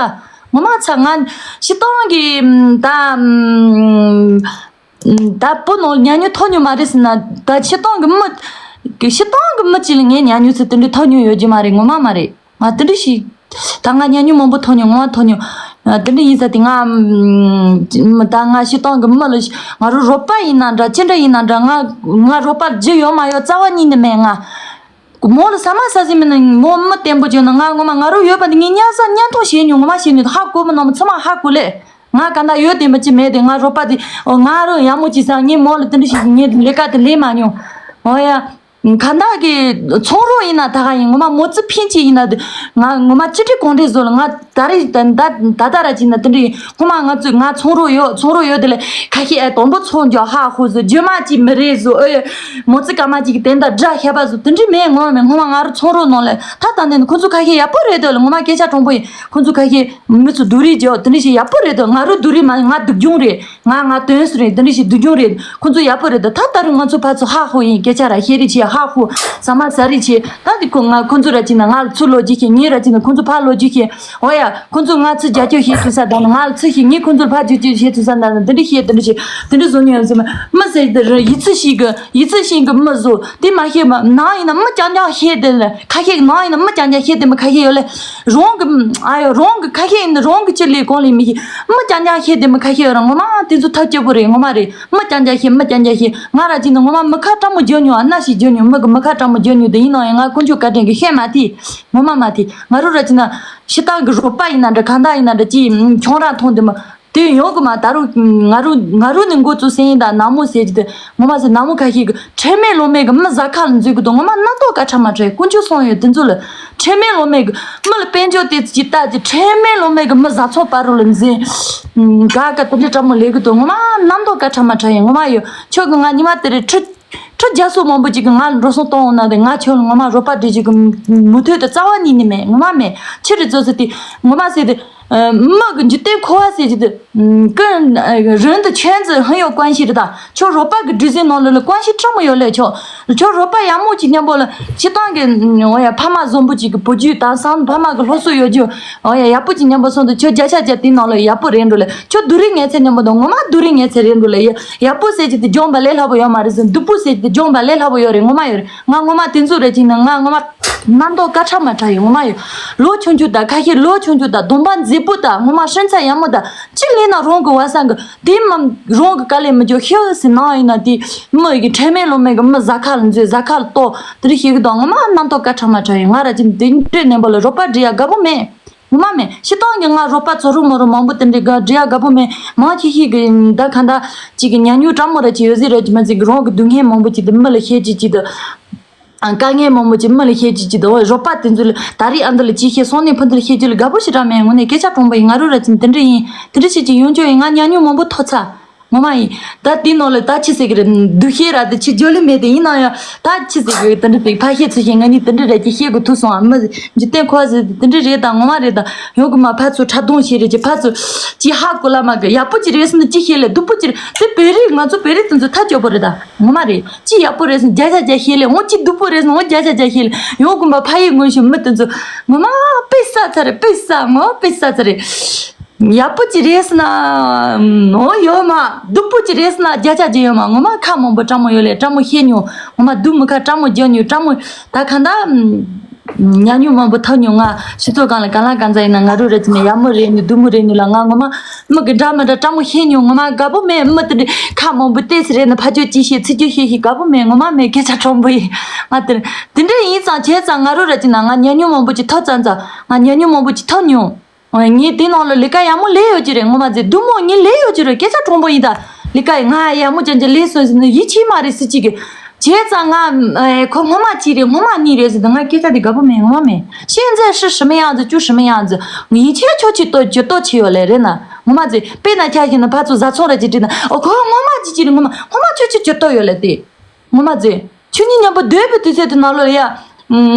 ངོ་མ་ཚ་ང་ཤི་སྟོང་གི་ད། ད་བུ་ནང་ཉ་ཉུ་ཐོ་ཉུ་མ་རེད་ཟེར་ན་ད་ཕྱི་སྟོང་གི་མི། ཕྱི་སྟོང་གི་མི་གཅིག་ལ་ངས་ཉ་ཉུ་ཚེ་དེ་འདྲའི་ཐོ་ཉུ་ཡོད་རྒྱུ་མ་རེད་ངོ་མ་མ་རེད། ང་དེ་འདྲ་ཞིག་ད་ང་ཉ་ཉུ་མང་པོ་ཐོ་ཉུ་ངོ་མ་ཐོ་ཉུ། དེ་འདྲ་ཡིན་ས་དེ་ང་ད་ང་ཕྱི་སྟོང་གི་མི་ལ་ང་རུ་རོགས་པ་ཡིན་ན་འདྲ་ཅི་འདྲ་ཡིན་ན་འདྲ་ང་ང་རོགས་པ་རྒྱུ་ཡོད་མ་ཡོད་རྩ་བ་ཉིད་ནས་མེད་ང་། མོ་ལ་ས་མ་ས་སི་མི་ནི་མོ་མི་བརྟན་པོ་བྱོས་ན་ང་ངོ་མ་ང་རུ་ཡོད་པ་འདི་ངས་ཉ་ས་ཉ་མཐོང་བྱེད་ཉུ་ངོ་མ་བྱེད་ཉུ་ཧ་གོ་མི་ནོ་མི་ཚོ་མ་ཧ་གོ་ལེ། ང་ག་འདྲ་ཡོད་དེ་མི་ཅི་མེད་དེ་ང་རོགས་པ་དེ་ཨོ་ང་རོ་ཡག་མོ་ཅི་ས་ངས་མོ་ལ་དེ་འདྲ་ཞིག་ངས་ལས་ཀ་དེ་ལས་མ་མྱོང་། ཨོ་ཡ། ག་འདྲ་གི་ཚོང་རོགས་ཡིན་ན་ད་ག་ཡིན་ངོ་མ་མོ་ཙི་ཕིན་ཅི་ཡིན་ན་དེ་ང་ངོ་མ་ཅི་ཁྲི་གོང་ཁྲི་བཟོ་ལ་ང་ད་རེས་ད་ད་ད་ད་ར་ཅི་ན་དེ་འདྲ་ཡིན་ངོ་མ་ང་ཚོས་ང་ཚོང་རོགས་ཡོད་ཚོང་རོགས་ཡོད་དེ་ལས་ཁ་ཤས་ཨེ་དང་པོ་ཚོང་རྒྱག་ཧ་ཧུ་བཟོ་རྒྱུ་མ་ཅི་མི་རེད་བཟོ་ཨེ་མོ་ཙི་ཀ་མ་ཅི་གི་དེ་འདྲ་འདྲ་ཤ་པ་བཟོ་དེ་འདྲ་མེད་ངོ་མ་མེད་ངོ་མ་ང་རོ་ཚོང་རོགས་ནང་ལས་ད་ད་ནས་ཁོ་ཚོ་ཁ་ཤས་ཡག་པོ་རེད་དེ་ལ་ངོ་མ་སྐད་ཆ་དྲང་པོ་ཡིན། ཁོ་ཚོ་ཁ་ཤས་མི་ཚོ་སྡུག་རུས་བརྗོད་དེ་འདྲ་ཞིག་ཡག་པོ་རེད་དོ། ང་རུ་སྡུག་རུས་མ་ང་སྡུག་གྱོང་རེད། ང་ང་དོན་སུ་རེད་དེ་འདྲ་ཞིག་སྡུག་གྱོང་རེད། ཁོ་ཚོ་ཡག་པོ་རེད་དོ། ད་ད་རུང་ང་ཚོ་ཕར་ཚུར་ཧ་ཧུ་ཡིན་སྐད་ཆ་ར་བཤད་རེས་བྱེད་ཧ་ཧུ་ཟ་མ་ཟ་རེས་བྱེད་ད་དེ་ཁོ་ང་ཁོ་ཚོ་ར་ཅིག་ན་ང་ལ་ཚུར་ལོ་རྒྱུས་བཤད་ངས་ར་ཅིག་ན་ཁོ་ཚོ་ཕར་ལོ་རྒྱུས་བཤད། འོ་ཡ་ཁོ་ཚོ་ང་ཚུར་རྒྱབ་སྐྱོར་བྱེད་ཐུབ་ས་དང་ང་ལ་ཚུར་བཤད་ངས་ཁོ་ཚོར་ཕར་རྒྱབ་སྐྱོར་བྱེད་ཐུབ་ས་དང་དེ་འདྲ་བཤད་དེ་འདྲ་བཤད་དེ་འདྲ་བཟོ་ཉོན་ཟེར་མ་མི་ཟེར་དེ་ར་ཡིད་ཚུལ་ཞིག་གི་ཡིད་ཚུལ་ཞིག་གི་མི་བཟོ། དེ་མ་ཤེས་མ་ནང་ཡིན་ན་མི་རྐྱང་རྐྱང་ཤེས་དེ་ལ་ཁ་ཤས་ནང་ཡིན་ན་མི་རྐྱང་རྐྱང་ཤེས་དེ་མི་ཁ་ཤས་ཡོད་ལ། རང་གི་ཨ་ཡོ་རང་གི་ཁ་ཤས་ཡིན་ན་རང་གི་ཅི་ལས་གང་ལས་མི་ཤེས་མི་རྐྱང་རྐྱང་ཤེས་དེ་མི་ཁ་ཤས་ཡོད་ར་ངོ་མ་དེ་ཚོ་ཐབས་སྐྱོ་པོ་རེད་ངོ་མ་རེད། མི་རྐྱང་རྐྱང་ཤེས་མི་རྐྱང་རྐྱང་ཤེས་ང་ར་ཅིག་ན་ངོ་མ་མི་ཁ་བཀྲ་མོ་བརྗོད་མྱོང་ཨ་ན་ཞིག་བརྗོད་མྱོང་མི་གི་མི་ཁ་བཀྲ་མོ་བརྗོད་མྱོང་དེ་ཡིན་ནའང་ཡང་ང་དཀོན་མཆོག་བཀའ་དྲིན་གི་ཤེས་མ་ཐེ་ངོ་མ་མ་ཐེ་ང་རུ་ར་ཅིག་ན་ཤི་སྟངས་གི་རོགས་པ་ཡིན་ན་འདྲ་གང་ལྟར་ཡིན་ན་འདྲ་ཅིག་ཁྱོང་ར་མཐོང་དེ་མི། དེ་ཡོང་གི་མ་ད་རུང་ང་རུ་ང་རུ་ནི་འགོ་བཙུགས་སེ་ཡིན་ད་ནག་མོ་ཟེར་གྱི་དེ་ངོ་མ་ཟེར་ནག་མོ་ཁ་ཤས་ཀྱི་ཁྲེལ་མེད་ལོང་མེད་ཀྱི་མི་བཟའ་ཁ་ལ་འཛུལ་གི་དུ་ངོ་མ་རྣམ་རྟོག་ག་ཁྲ་མ་ཁྲེལ་དཀོན་མཆོག་སོང་ཡོད་དེ་ཚོ་ལ་ཁྲེལ་མེད་ལོང་མེད་ཀྱི་མི་ལ་དཔལ་འབྱོར་དེ་ཅི་ལྟ་ཅི་ཁྲེལ་མེད་ལོང་མེད་ཀྱི་མི་བཟའ་ཚོགས་པ་རུ་ལ་འཛིན་ག་ག་དེ་འདྲ་གྲ་མོ་ལས་གི་དུ་ངོ་མ་རྣམ་རྟོག་ག་ཁྲ་མ་ཁྲ་ཡིན་ངོ་མ་ཡོད་ཁྱོད་ཀྱི་ང་ཉི་མ་དེ་རེད་ཁྲི། ཁྲི་བརྒྱ་སོ་མང་པོ་ཅིག་གིས་ང་ལ་འགྲོ་སོང་གཏོང་འོང་ན་དེ་ང་ཁྱོད་ལ་ངོ་མ་རོགས་པ་སྒྲིག་རྒྱུ་གི་མུ་མཐུད་དུ་རྩ་བ་ཉིད་ནས་མེད་ངོ་མ་མེད་ཕྱི་རུ་ཚོ་ཟེར་ཏེ་ངོ་མ་ཟེར་ཏེ། མི་གི་འཇིག་རྟེན་འཁོར་བ་ཟེར་གྱི་དེ། ཀུན་རིན་དུ་ཆོས་འཛིན་ཧང་ཡོད་ཀོན་ཤི་རེད་ད། ཁྱོད་རོགས་པ་གི་སྒྲིག་འཛིན་ནང་ལོགས་ལ་ཀོན་ཤི་ཁྲ་མོ་ཡོད་ལས་ཁྱོད། ཁྱོད་རོགས་པ་ཡག་མོ་ཅིག་མཉམ་པོ་ལ་སྤྱི་བཏང་གི་འོ་ཡ་ཕ་མ་བཟང་པོ་ཅིག་གི་བུ་རྒྱུད་དང་སང་ཕ་མ་གི་སློབ་གསོ་ཡོད་རྒྱུ་འོ་ཡ་ཡག་པོ་ཅིག་མཉམ་པོ་སོང་དུ་ཁྱོད་བརྒྱ་ཆ་བརྒྱ་དེའི་ནང་ལ་ཡག་པོ་རེད་འགྲོ་ལས་ཁྱོད་སྡུག་རུས་ངན་ཚད་མཉམ་པོ་དང་ངོ་མ་སྡུག་རུས་ངན་ཚད་རེད་འགྲོ་ལས་ཡ་ཡག་པོ་ཟེར་གྱི་དེ་སྦྱོང་བ་ལས་སླ་པོ་ཡོད་མ་རེད་ཟེར་སྡུག་པོ་ཟེར་གྱི་དེ་སྦྱོང་བ་ལས་སླ་པོ་ཡོད་རེད་ངོ་མ་ཡོད་རེད། ང་ངོ་མ་དེ་ཚོ་རེད་ཅིག་ན་ང་ངོ་མ་ རྣམ་རྟོག་དཀར་ཁྲ་མ་ཁྲ་ཡིན་ངོ་མ་ཡིན། ལོ་ཆུང་ཆུང་དང་ཁ་ཤས་ལོ་ཆུང་ཆུང་དང་གདོང་པ་མཛེས་པོ་དང་ངོ་མ་ཧྲེང་ཚ་ཡག་མོ་དང་ཅི་ལས་ན་རང་གི་བ་སང་གི་དེ་མ་རང་གི་དཀའ་ལས་མི་འཇོག་ཤེས་སི་ནང་ཡིན་ན་དེ་མི་ཡི་ཁྲེལ་མེད་ལོ་མེད་གི་མི་ཟ་ཁ་ལ་འཛུལ་ཟ་ཁ་ལ་ལྟོགས་དེ་རིགས་ཤིག་གི་དང་ངོ་མ་རྣམ་རྟོག་དཀར་ཁྲ་མ་ཁྲ་ཡིན། ང་ར་ཅི་དེ་འདྲའི་ནན་པོ་ལ་རོགས་པ་འདྲི་ཡ་དགའ་པོ་མེད། ངོ་མ་མེད། སྤྱིར་བཏང་གི་ང་རོགས་པ་ཚོ་རུ་མོ་རུ་མང་པོ་དེ་འདྲའི་དགའ་འདྲི་ཡ་དགའ་པོ་མེད། མང་ཆེ་ཤོས་ཀྱི་ད་ག་འདྲ་ཅིག་གི་ཉ་ཉུང་སྤྲང་མོ་ར་ཅིག་ཡོད་ཟེར་ར་ཅིག་མ་ཅིག་གི་རང་གི་སྡུག་བསྔལ་མང་པོ་ཅིག་དེ་མི་ལ་བཤད་ཅིག་ཅིག་དང་། དཀའ་ངལ་མང་པོ་ཅིག་མི་ལ་བཤད་ཅིག་ཅིག་དང་། རོགས་པ་དེ་ཚོ་ལ་ད་རེས་ཨ་འདི་ལ་ཅིག་བཤད་སོང་ནས་ཕུ་འདི་ལ་བཤད་རྒྱུ་ལ་དགའ་པོ་ཞེ་དྲག་མེད། དངོས་གནས་སྐད་ཆ་དྲང་པོ་ཡིན། ང་རུ་ར་ཅིག་དེ་འདྲ་ཡིན། དེ་འདྲ་བཤད་ཅིག་ཡོང་ཆོག་ཡིན། ང་ཉ་ཉུང་མང་པོ་ཐོབ་ཚར། ངོ་མ་ཡིན། ད་དེའི་ནང་ལ་ད་ཆི་ཟེར་གི་རེད། འདུ་ཤེས་ར་དེ་ཆི་འཇོག་ལེ་མེད་དེ་ཡིན་ན་ཡང་ད་ཆི་ཟེར་གི་རེད། དེ་འདྲ་དེ་ཕ་ཤེས་ཚུལ་ཤེས་ང་ནི་དེ་འདྲ་རེད་ཅེས་བཤད་དགོས་ཐུག་སོང་ཨ། མི་འཇིག་རྟེན་ཁོ་ཟེར་དེ་འདྲ་རེད། ད་ངོ་མ་རེད། ད་ཡོང་གི་མ་ཕར་ཚུར་ཁྲག་རྡུང་བྱེད་རེད་ཅེས་ཕར་ཚུར་ཅི་ཧ་གོ་ལ་མ་གི་ཡག་པོ་ཅི་རེད་ཟེར་ན་ཅི་བཤད་ལེ་སྡུག་པོ་ཅི་རེད། དེ་བོད་རིགས་ང་ཚོ་བོད་རིགས་དེ་ཚོ་ཐག་ཆོད་པོ་རེད། ད་ངོ་མ་རེད། ཅི་ཡག་པོ་རེད་ཟེར་ན་བརྒྱ་ཆ་བརྒྱ་བཤད་ལེ། འོ་ཅི་སྡུག་པོ་རེད་ཟེར་ན་འོ་བརྒྱ་ཆ་བརྒྱ་བཤད་ལེ། ཡོང་གི་མ་ཕ་ཡི་ངོ་ཤེས་མི་དེ་ཚོ་ངོ་མ་དཔེ་ས་ཚ་རེད། དཔེ་ས་ངོ་དཔེ་ས་ཚ་རེད། ཡག་པོ་ཅིག་རེད་ཟེར་ན། འོ་ཡོད་མ། སྡུག་པོ་ཅིག་རེད་ཟེར་ན་བརྒྱ་ཆ་བརྒྱ་ཡོད་མ། ངོ་མ་ཁ་མང་པོ་སྤྲང་མོ་ཡོད་ལེ། སྤྲང་མོ་བཤད་མྱོང་། ངོ་མ་སྡུག་མི་ཁ་སྤྲང་མོ་རྒྱག་མྱོང་། སྤྲང་མོ་ད་ག་འདྲ་ཉ་ཉུང་མང་པོ་ཐོབ་མྱོང་། ང་སྤྱི་ཚོགས་སྒང་ལ་གང་ལ་གང་འཚམ་ཡིན་ན་ང་རུ་ར་ཅི་ནས་ཡག་མོ་རེད་ནི་སྡུག་མོ་རེད་ནི་ལ་ང་ངོ་མ་མི་གི་འདྲ་མི་འདྲ་སྤྲང་མོ་བཤད་མྱོང་། ངོ་མ་དགའ་པོ་མེད། མི་དེ་འདྲ་ཁ་མང་པོ་བལྟས་ཟེར་རེད་ནི་ཕ་ཆོས་ཅི་བཤད་ཚིག་རྒྱུ་བཤད་ཤིག་དགའ་པོ་མེད། ངོ་མ་མེད། སྐད་ཆ་དྲང་པོ་ཡིན། ང་དེ་དེ་འདྲ་ཡིན་ཙང་བྱས་ཙང་ང་རུ་ར་ཅི་ན་ང་ཉ་ཉུང་མང་པོ་ཅིག་ཐོབ་ཙང་ཙང་ང་ཉ་ཉུང་མང་པོ་ཅིག་ཐོབ་མྱོང་། ཨོ་ངས་དེ་ནང་ལ་ལས་ཀ་ཡག་མོ་ལས་ཡོད་ཀྱི་རེད། ངོ་མ་ཟེར་སྡུག་མོ་ངས་ལས་ཡོད་ཀྱི་རེད། སྐད་ཆ་དྲང་པོ་ཡིན་ད། ལས་ཀ་ཡི་ང་ཡག་མོ་ཅན་ཅན་ལས་སོང་ཟེར་ན་ཡིད་ཆེས་མ་རེད་ཟེར་གྱི་གི་བྱས་ཙང་ང་ཨེ་ཁོ་སྔོན་མ་གཅིག་རེད་སྔོན་མ་གཉིས་རེད་ཟེར་ད་ང་སྐད་ཆ་དེ་དགའ་པོ་མེད། ངོ་མ་མེད།现在是什么样子就什么样子། ཡིན་ཆེ་ཁྱོད་ཀྱི་ལྟོ་ཇུས་གཏོགས་བྱས་ཡོད་ལེ་རེད་ན། ངོ་མ་ཟེར་དཔེར་ན་ཆ་བཞག་ན་ཕར་ཚུར་བཟའ་ཚང་ར་ཅིག་བྲིས་ན་ཨོ་ཁོ་སྔོན་མ་གཅིག་གཅིག་རེད། ངོ་མ་སྔོན་མ་ཁྱོད་ཀྱི་ཇུས་གཏོགས་ཡོད་ལེ་དེ། ངོ་མ་ཟེར། ཁྱོད་གཉིས་མཉམ་པོ་སྡོད་པའི་དུས་ཚོད་དེ་ནང་ལོགས་ལ་ཡ།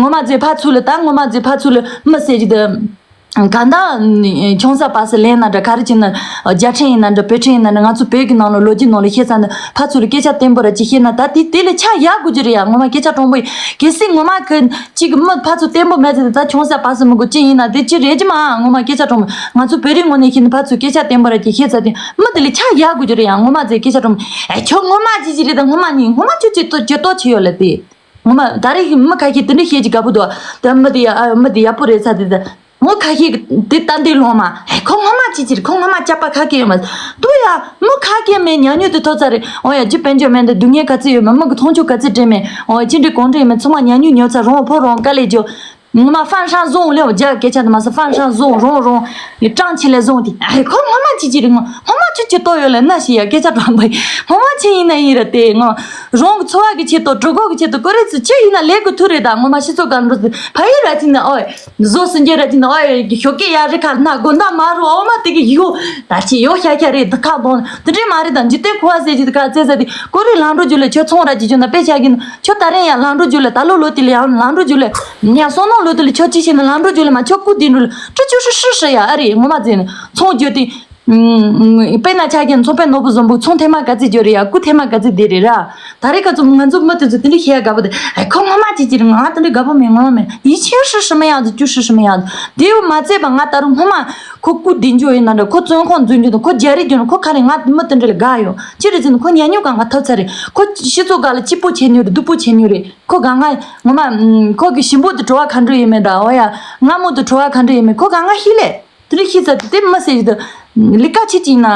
ངོ་མ་ཟེར་ཕར་ཚུར་ལ་ད་ངོ་མ་ཟེར་ཕར་ཚུར་ལ་མི་ཟེར་གྱི་འདུག་གང་ལྟར་ཆུང་ས་པ་སི་ལེན་ན་འདྲ་ག་རེ་བྱས་ན་རྒྱ་ཕྲན་ཡིན་ན་འདྲ་བོད་ཕྲན་ཡིན་ན་འདྲ་ང་ཚོ་བོད་ཀྱི་ནང་ལ་ལོ་རྒྱུས་ནང་ལ་བཤད་ས་འདི་ཕར་ཚུར་ལ་སྐད་ཆ་བརྟན་པོ་ར་ཅིག་བཤད་ན་ད་དེ་དེ་ལ་ཆ་ཡག་དགོས་ཀྱི་རེད་ཡ། ངོ་མ་སྐད་ཆ་དྲང་པོ་ཡིན། གལ་སྲིད་ངོ་མ་གི་གཅིག་གི་མི་ཕར་ཚུར་བརྟན་པོ་མེད་ཚེ་ད་ཆུང་ས་པ་སི་མི་དགོས་ཅི་ཡིན་ན་དེ་ཅི་རེད་ཀྱི་མ། ངོ་མ་སྐད་ཆ་དྲང་པོ་ང་ཚོ་བོད་རིགས་ངོས་ནས་བཤད་ན་ཕར་ཚུར་སྐད་ཆ་བརྟན་པོ་ར་ཅིག་བཤད་ཚར་དུས་མི་དེ་ལ་ཆ་ཡག་དགོས་ཀྱི་རེད་ཡ། ངོ་མ་ཚོས་སྐད་ཆ་དྲང་པོ་ཨེ་ཁྱོད་ངོ་མ་ཅི་ཅི་རེད་ད་ངོ་མ་ནི་ངོ་མ་ཁྱོད་ཅི་ཏོ་ཅི་ཏོ་བྱས་ཡོད་ལ་དེ། ངོ་མ་ད་རེས་ཀྱི་མི་ཁ་ཤས་དེ་འདྲ་བཤད་ཀྱི་དགའ་པོ་འདུག་དེ་མི་དེ་ཡ་ཨ་མི་དེ་ཡག་པོ་རེད་ས་དེ་ད། ངོ་ཁ་ཤས་ཀྱི་དེ་ལྟ་འདི་ལོང་མ། ཧེ་ཁོ་ངོ་མ་ཅི་ཅི་རེད། ཁོ་ངོ་མ་ཅག་པ་ཁ་སྐད་ཡོད་མ། དུ་ཡ་མི་ཁ་སྐད་མེད་ཉག་ཉོག་དེ་ཐོབ་ཚར་རེད། ཨོ་ཡ་ཅི་དཔལ་འབྱོར་མེད་འདི་སྡུག་བསྔལ་ག་ཚོད་ཡོད་མ་མི་གི་མཐོང་ཆུང་ག་ཚོད་དྲན་མེད། ཨོ་ཡ་ཅི་འདྲའི་གོང་འདྲ་ཡོད་མེད་ཚང་མ་ཉག་ཉོག་ཉོ་ཚར་རོང་ཕོ་རོང་དཀའ་ལས་རྒྱོབ། ངོ་མ་ཧྥན་ཧྲན་བཟུང་ལེའོ་རྒྱ་སྐད་ཆ་དེ་མ་ཟེར་ཧྥན་ཧྲན་བཟུང་རོང་རོང་། ཡི་ཀྲང་ཆི་ལེ་བཟུང་དེ་ཨ་ཁོ་ངོ་མ་ཅི་ཅི་རེད། ངོ་ངོ་མ་ཆུ་ཆུ་ཏོ་ཡོད་ལེ་ན་ཤི་ཡ་སྐད་ཆ་དྲང་པོ་ཡིན། ངོ་མ་ཆི་ཡིན་ན་ཡིན་རེད་དེ་ངོ་རང་གི་འཚོ་བ་གི་ཆེད་དུ་གྲོད་ཁོག་གི་ཆེད་དུ་ཀོ་རེ་ཚུ་ཆི་ཡིན་ན་ལས་དགོས་ཐུག་རེད། ད་ངོ་མ་སྤྱི་ཚོགས་ག་འགྲོ་ཚུ་ཕ་ཡི་ར་ཅི་ན་ཨོ་ཡ་བཟོ་སུན་རྒྱ་ར་ཅི་ན་ཨོ་ཡ་ཞོགས་ཀས་ཡ་རི་ཁ་ན་དགོན་ད་མ་རུ་ཨོ་མ་དེ་གི་ཡོ་ད་ཆི་ཡོ་ཤ་ཤ་རེད་དེ་ཁ་བོང་དེ་འདྲས་མ་རེད། ད་འཇིག་རྟེན་ཁོ་བ་ཟེར་གྱི་དེ་ཁ་ཚེ་ཟ་དེ་ཀོ་རེ་ལང་འགྲོ་རྒྱུ་ལེ་ཁྱོད་ཚོང་ར་ཅི་ཅོ་ན་དཔེ་ཆ་གི་ན་ཁྱོད་ད་རེས་ཡང་ལང་འགྲོ་རྒྱུ་ལེ་ད་ལོ་ལོ་དེ་ལེ་ཡང་ལང་འགྲོ་རྒྱུ་ལེ། ཉ་སོ་ནོ་ལོ་དེ་ལ་ཁྱོད་ཅི་བྱས་ན་ལང་འགྲོ་རྒྱུ་ལ་མ་ཁྱོད་སྐུ་དེ་འགྲོ་ལ་ཀྲུ་ཅུ་ཧྲི་ཧྲི་ཧྲི་ཡ་ཨ་རེ་ངོ་མ་ཟེར་ནས་ཚོང་རྒྱུ་དེ། དཔེར་ན་ཆ་རྐྱེན་ཚོང་དཔོན་ནོར་བུ་བཟང་པོ་ཚོང་ཐེངས་མ་ག་ཚོད་རྒྱུ་རེད་ཡ་སྐུ་ཐེངས་མ་ག་ཚོད་བསྡད་རེད་ར། ད་རེས་ཁ་ཚོ་ང་ཚོ་མི་དེ་ཚོ་དེ་འདྲ་བཤད་ཡ་དགའ་པོ་དེ་ཨ་ཁོ་ངོ་མ་ཅི་ཅི་རེད། ང་དེ་འདྲ་དགའ་པོ་མེད་ངོ་མ་མེད་ཡིད་ཆེས་ཧྲི་ཧྲི་མི་ཡང་དུ་ཅུ་ཧྲི་ཧྲི་མི་ཡང་དུ་དེ་ཡོད་མ་ཚད་པ་ང་ད་རུང་སྔོན་མ་ཁོ་སྐུ་དེ་འགྱོ་ཡིན་ན་འདྲ་ཁོ་བཙོན་ཁང་འཛུལ་འགྱོ་དང་ཁོ་རྒྱ་རིགས་འགྱོ་ན་ཁོ་ག་རེ་ང་མི་དེ་འདྲ་ལ་དགའ་ཡོད་ཅི་རེད་ཟེར་ན་ཁོ་ཉ་ཉུང་གང་ག་ཐོབ་ཚར་རེད། ཁོ་སྤྱི་ཚོགས་སྒང་ལ་སྐྱིད་པོ་བྱེད་མྱོང་རེད་སྡུག་པོ་བྱེད་མྱོང་རེད། ཁོ་ག་ང་ངོ་མ་ཁོ་གི་ཞིམ་པོ་དུ་བྲོ་བ་ག་འདྲ་ཡོད་མེད་ད་འོ་ཡ་སྔ་མོ་དུ་བྲོ་བ་ག་འདྲ་ཡོད་མེད་ཁོ་ག་ང་ཤི་ལེ། དེ་རིང་ཤི་ཚར་དུ་དེ་མི་ཟེར་གྱི་འདུག་ལི་ཀ་ཆི་ཅིག་ན།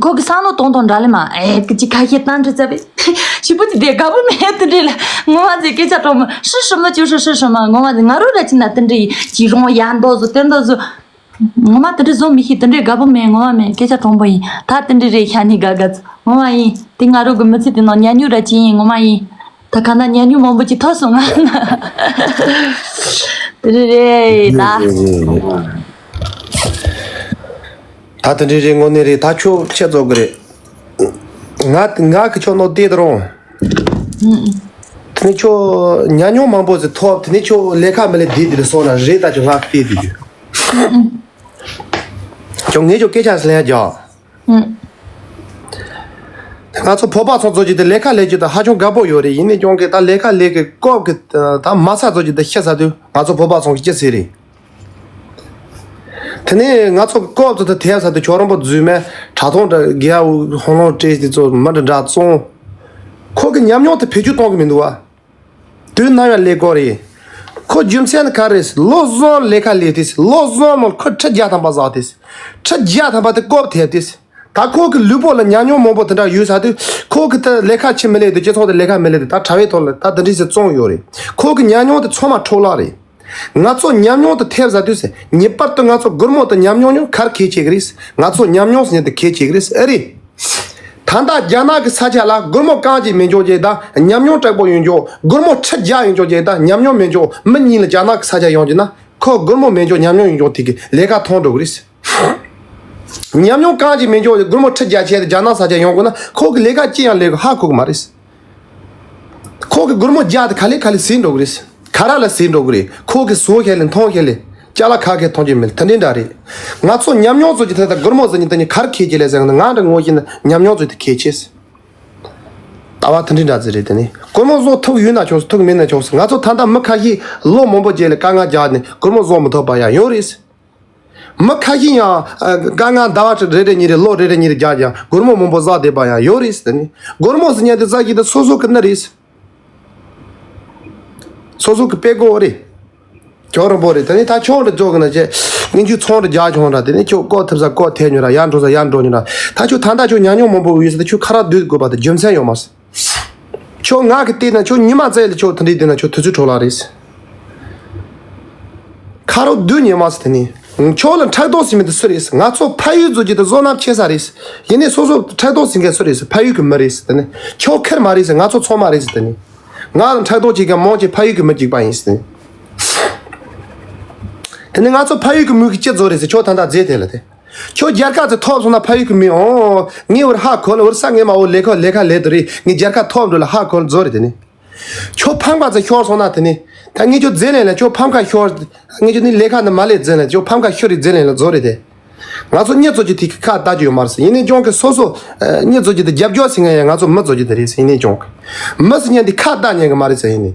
ཁོ་གི་བསམ་བློ་གཏོང་སྟངས་འདྲ་ལེ་མ་ཨེ་ཀི་ཅི་ཁ་ཤས་བཏང་འདྲི་ཚར་བས། ཞི་བུ་དེ་དེ་དགའ་པོ་མེད་དེ་འདྲ་ལ་ངོ་མ་ཟེར་སྐད་ཆ་གྲོགས་མོ་ཧྲི་ཧྲི་མ་ཅུ་ཧྲི་ཧྲི་ཧྲི་མ་ངོ་མ་ཟེར་ང་རོ་ར་ཅི་ན་དེ་འདྲ་ཡིན་ཅི་རོང་ཡ་མདོ་བཟོ་དེ་མདོ་བཟོ། ངོ་མ་དེ་འདྲ་བཟོ་མི་ཤེས་དེ་འདྲ་དགའ་པོ་མེད་ངོ་མ་མེད་སྐད་ཆ་གྲོགས་པོ་ཡིན་ད་དེ་འདྲ་རེད་ཤ་ནི་དགའ་དགའ་ཚོ་ངོ་མ་ཡིན་དེ་ང་རོ་གི་མི་ཚེ་དེ་ནང་ཉ་ཉུ་ར་ཅི་ཡིན་ངོ་མ་ཡིན། ད་ག་ན་ཉ་ཉུང་མང་པོ་ཅིག་ཐོབ་སོང་ང་ན། དེ་རེད་རེད་ད། ད་དེ་འདྲ་རེད་དངོས་གནས་རེད་ད་ཁྱོད་ཁྱེད་ཚོ་གི་རེད། ང་ང་གི་ཁྱོད་ནོ་བལྟས་ད་རུང་། དེ་ནས་ཁྱོད་ཉ་ཉུང་མང་པོ་ཟིག་ཐོབ་དེ་ནས་ཁྱོད་ལས་ཀ་མི་ལས་བསྡད་དེ་ལས་སོང་ན་རེད་ད་ཁྱོད་ང་བལྟས་དེ་རྒྱུ། ཁྱོད་ངས་ཁྱོད་སྐད་ཆ་ཟེར་ལན་རྒྱག་ང་ཚོ་བོད་པ་ཚོ་ཚོ་ཅིག་ཏུ་ལས་ཀ་ལས་རྒྱུ་དང་ཧ་ཅང་དགའ་པོ་ཡོད་རེད། ཡིན་ནའི་ཀྱང་གི་ད་ལས་ཀ་ལས་ཀྱི་སྐབས་ཀྱི་ད་མ་ཚ་ཚོ་ཅིག་ཏུ་ཤི་ས་དུས་ང་ཚོ་བོད་པ་ཚོ་གི་ཅི་ཟེར་རེད། དེ་ནས་ང་ཚོ་སྐབས་ཚོ་དུ་དེ་ས་དུ་ཁྱོད་རང་པོ་རྫུས་མེད་དྲ་ཐོག་འདྲ་རྒྱལ་བོ་ཧོང་ལོང་སྤྲད་དེ་ཚོ་མི་འདྲ་འདྲ་བཙོང་། ཁོ་གི་ཉམས་མྱོང་དེ་བེད་སྤྱོད་གཏོང་གི་མི་འདུག་བ། དུས་ནམ་ཡང་ལས་ཀོ་རེད། ཁོ་རྒྱུ་མཚན་ནི་ག་རེ་རེད། ལོ་གསུམ་ལས་ཀ་ལས་ཏེ། ལོ་གསུམ་མོ་ཁོ་ཁྲི་བརྒྱ་ཐམ་པ་བསགས་ཏེ། ཁྲི་བརྒྱ་ཐམ་པ་དེ་བཀོབ་ཐེབས་ཏེ། ད་ཁོ་གི་ལུས་པོ་ལ་ཉམས་མྱོང་མང་པོ་དེ་འདྲ་ཡོད་ས་དུས། ཁོ་གི་ད་ལས་ཀ་ཅི་མི་ལས་དུས། སྤྱི་ཚོགས་དེ་ལས་ཀ་མི་ལས་དུས། ད་དྲ་བའི་ཐོག་ལ་ད་དེ་འདྲ་ཞིག་བཙོང་ཡོད་རེད། ཁོ་གི་ཉམས་མྱོང་དེ་ཚང་མ་འཕྲོ་བརླག་རེད། ང་ཚོ་ཉམས་མྱོང་དེ་ཐེབས་ཟ་དུས་ཟེར། ངེས་པར་དུ་ང་ཚོ་སྒོར་མོ་དང་ཉམས་མྱོང་ཉོ་གར་གལ་ཆེ་གི་རེད། ང་ཚོ་ཉམས་མྱོང་ཟེར་ནི་དེ་གལ་ཆེ་གི་རེད། ཨེ་རེད། ད་ལྟ་རྒྱ་ནག་གི་ས་ཆ་ལ་སྒོར་མོ་རྐང་གཅིག་མི་འཇོག་ཅེས་དང་ཉམས་མྱོང་དྲག་པོ་ཡོད་འཇོག་སྒོར་མོ་ཁྲི་བརྒྱ་ཡོད་འཇོག་ཅེས་དང་ཉམས་མྱོང་མི་འཇོག་མི་གཉིས་ལ་རྒྱ་ནག་གི་ས་ཆ་ཡོང་རྒྱུ་ན། ཁོ་སྒོར་མོ་མི་འཇོག་ཉམས་མྱོང་ཡོད་འཇོག་དེ་གི་ལས་ཀ་མཐོང་འགྲོ་གི་རེད། ཉམས་མྱོང་རྐང་གཅིག་མི་འཇོག་སྒོར་མོ་ཁྲི་བརྒྱ་བྱས་ཏེ་རྒྱ་ནག་ས་ཆ་ཡོང་དགོས་ན། ཁོ་གི་ལས་ཀ་ཅི་ཡང་ལས་ཀ་ཧ་གོ་གི་མ་རེད། ཁོ་གི་སྒོར་མོ་བརྒྱ་དེ་ག་ལེ་ག་ལེ་ཟིན་འགྲོ་གི་རེད། ག་ར་ལ་ཟིན་འགྲོ་གི་རེད། ཁོ་གི་བཟོ་ཁེ་ལེ་མཐོང་ཁེ་ལེ། ཅ་ལག་ཁ་ཁེ་མཐོང་རྒྱུ་མེད། དེ་འདྲ་འདྲ་རེད། ང་ཚོ་ཉམས་མྱོང་ཚོ་གི་ཐད་ད་སྒོར་མོ་ཟེར་ནི་དེ་ནི་གར་ཁེ་ཁེ་ལེ་ཟེར་ན། ང་འདྲ་ངོ་ཤེས་ན་ཉམས་མྱོང་ཚོ་དེ་ཁེ་ཆེ། ལྟ་བ་དེ་འདྲ་འདྲ་ཟེར་རེད། དེ་ནི་སྒོར་མོ་བཟོ་ཐུབ་ཡོད་ན་ཆོག་སོ། ཐུབ་མེད་ན་ཆོག་སོ། ང་ཚོ་ད་ལྟ་མི་ཁ་ཤས་ལོ་མང་པོ་རྗེས་ལ་དཀའ་ངལ་རྒྱག་ནས་སྒོར་མོ་བཟོ་མི་ཐུབ་པ་ཡང་ཡོད་རེད། མི་ཁ་ཤས་ཡང་ཨ་དཀའ་ངལ་ཟླ་བ་རེ་རེ་གཉིས་རེ་ལོ་རེ་རེ་གཉིས་རེ་རྒྱག་ཀྱང་སྒོར་མོ་མང་པོ་བསགས་བསྡད་པ་ཡང་ཡོད་རེད་ཟེར་ནས། སྒོར་མོ་ཟེར་མཁན་དེ་ཟ་གི་དེ་སོ་སོ་གི་ནི་རེད། སོ་སོ་གི་དཔེ་གོ་རེད། ཁྱོད་རང་པོ་རེད། དེ་ནས་ད་ཁྱོད་རང་རྫོགས་གི་ན་བྱས། ངན་ཇུས་ཚོང་རེ་རྒྱག་ཆོག་འདྲ། དེ་ནས་ཁྱོད་བཀོལ་ཐུབ་ས་བཀོལ་ཐེབས་ཉོ་ར། ཡར་འགྲོ་ས་ཡར་འགྲོ་ཉོ་ར། ད་ཁྱོད་ད་ལྟ་ཁྱོད་ཉམས་མྱོང་མང་པོ་ཡོད་ས། ད་ཁྱོད་ཁ་ར་སྡོད་དགོས་པ་དེ་རྒྱུ་མཚན་ཡོད་མ་རེད། ཁྱོད་ང་གི་བལྟས་ན་ཁྱོད་ཉི་མ་བཙལ་ལ་ཁྱོད་དེ་འདྲའི་བལྟས་ན་ཁྱོད་དུས་ཚོད་འཕྲོ་བརླག་རེད། ཁ་རོག་བདུད་ཉི་མ་ཟེར་དེ་ནི། ཁྱོད་ལ་ཕྲག་དོག་ཟེར་མི་དེ་སུ་རེད། ང་ཚོ་ཕ་ཡུལ་ཚོ་གི་དེ་བསོད་ནམས་ཆེ་ས་རེད། ཡིན་ནའི་སོ་སོ་ཕྲག་དོག་ཟེར་མཁན་སུ་རེད། ཕ་ཡུལ་གི་མི་རེད་དེ་ནི། ཁྱོད་ཁེར་མ་རེད། ང་ཚོ་ཚང་མ་རེད་དེ་ནི། ང་ལ་ཕྲག་དོག་བྱེད་མཁན་མང་ཆེ་ཕ་ཡུལ་གི་མི་གཅིག་པ་ཡིན་དེ་ནི། དེ་ནི་ང་ཚོ་ཕ་ཡུལ་གི་མི་གི་སྤྱི་ཚོགས་རེད་ཟེར། ཁྱོད་ད་ལྟ་རྫས་དེ་ལ་དེ། ཁྱོད་རྒྱལ་ཁ་ཚོ་ཐོབ་སོང་ན་ཕ་ཡུལ་གི་མི་འོང་། ངས་བར་ཧ་གོ་ལ་བར་ས་ངས་མ་འོ་ལས་ཁ་ལས་ཁ་ལས་དུ་རེད། ངས་རྒྱལ་ཁ་ཐོབ་འགྲོ་ལ་ཧ་གོ་ལ་རྫོ་རེད་དེ་ནི། ཁྱོད་ཕམ་ཁ་ཚོ་ཤོར་སོང་ན་དེ་ནི། ད་ངས་ཁྱོད་རྫས་ལེན་ལ་ཁྱོད་ཕམ་ཁ་ཤོར། ངས་ཁྱོད་ནི་ལས་ཁ་ནི་མ་ལས་རྫས་ལེན་ཁྱོད་ཕམ་ཁ་ཤོར་རེད། རྫས་ལེན་ལ་རྫོ་རེད་དེ། ང་ཚོ་མྱི་ཚོ་གི་དེ་གི་ཁ་ལྟ་རྒྱུ་ཡོད་མ་རེད་ཟེར། ཡིན་ནའི་ཀྱང་གི་སོ་སོ་མྱི་ཚོ་གི་དེ་རྒྱབ་སྐྱོར་ཟེར་མཁན་ཡང་ང་ཚོ་མི་ཚོ་གི་དེ་རེད་ཟེར། ཡིན་ནའི་ཀྱང་གི་མི་ཟེར་མཁན་དེ་ཁ་ལྟ་ཉན་གི་མ་རེད་ཟེར། ཡིན་ནའི།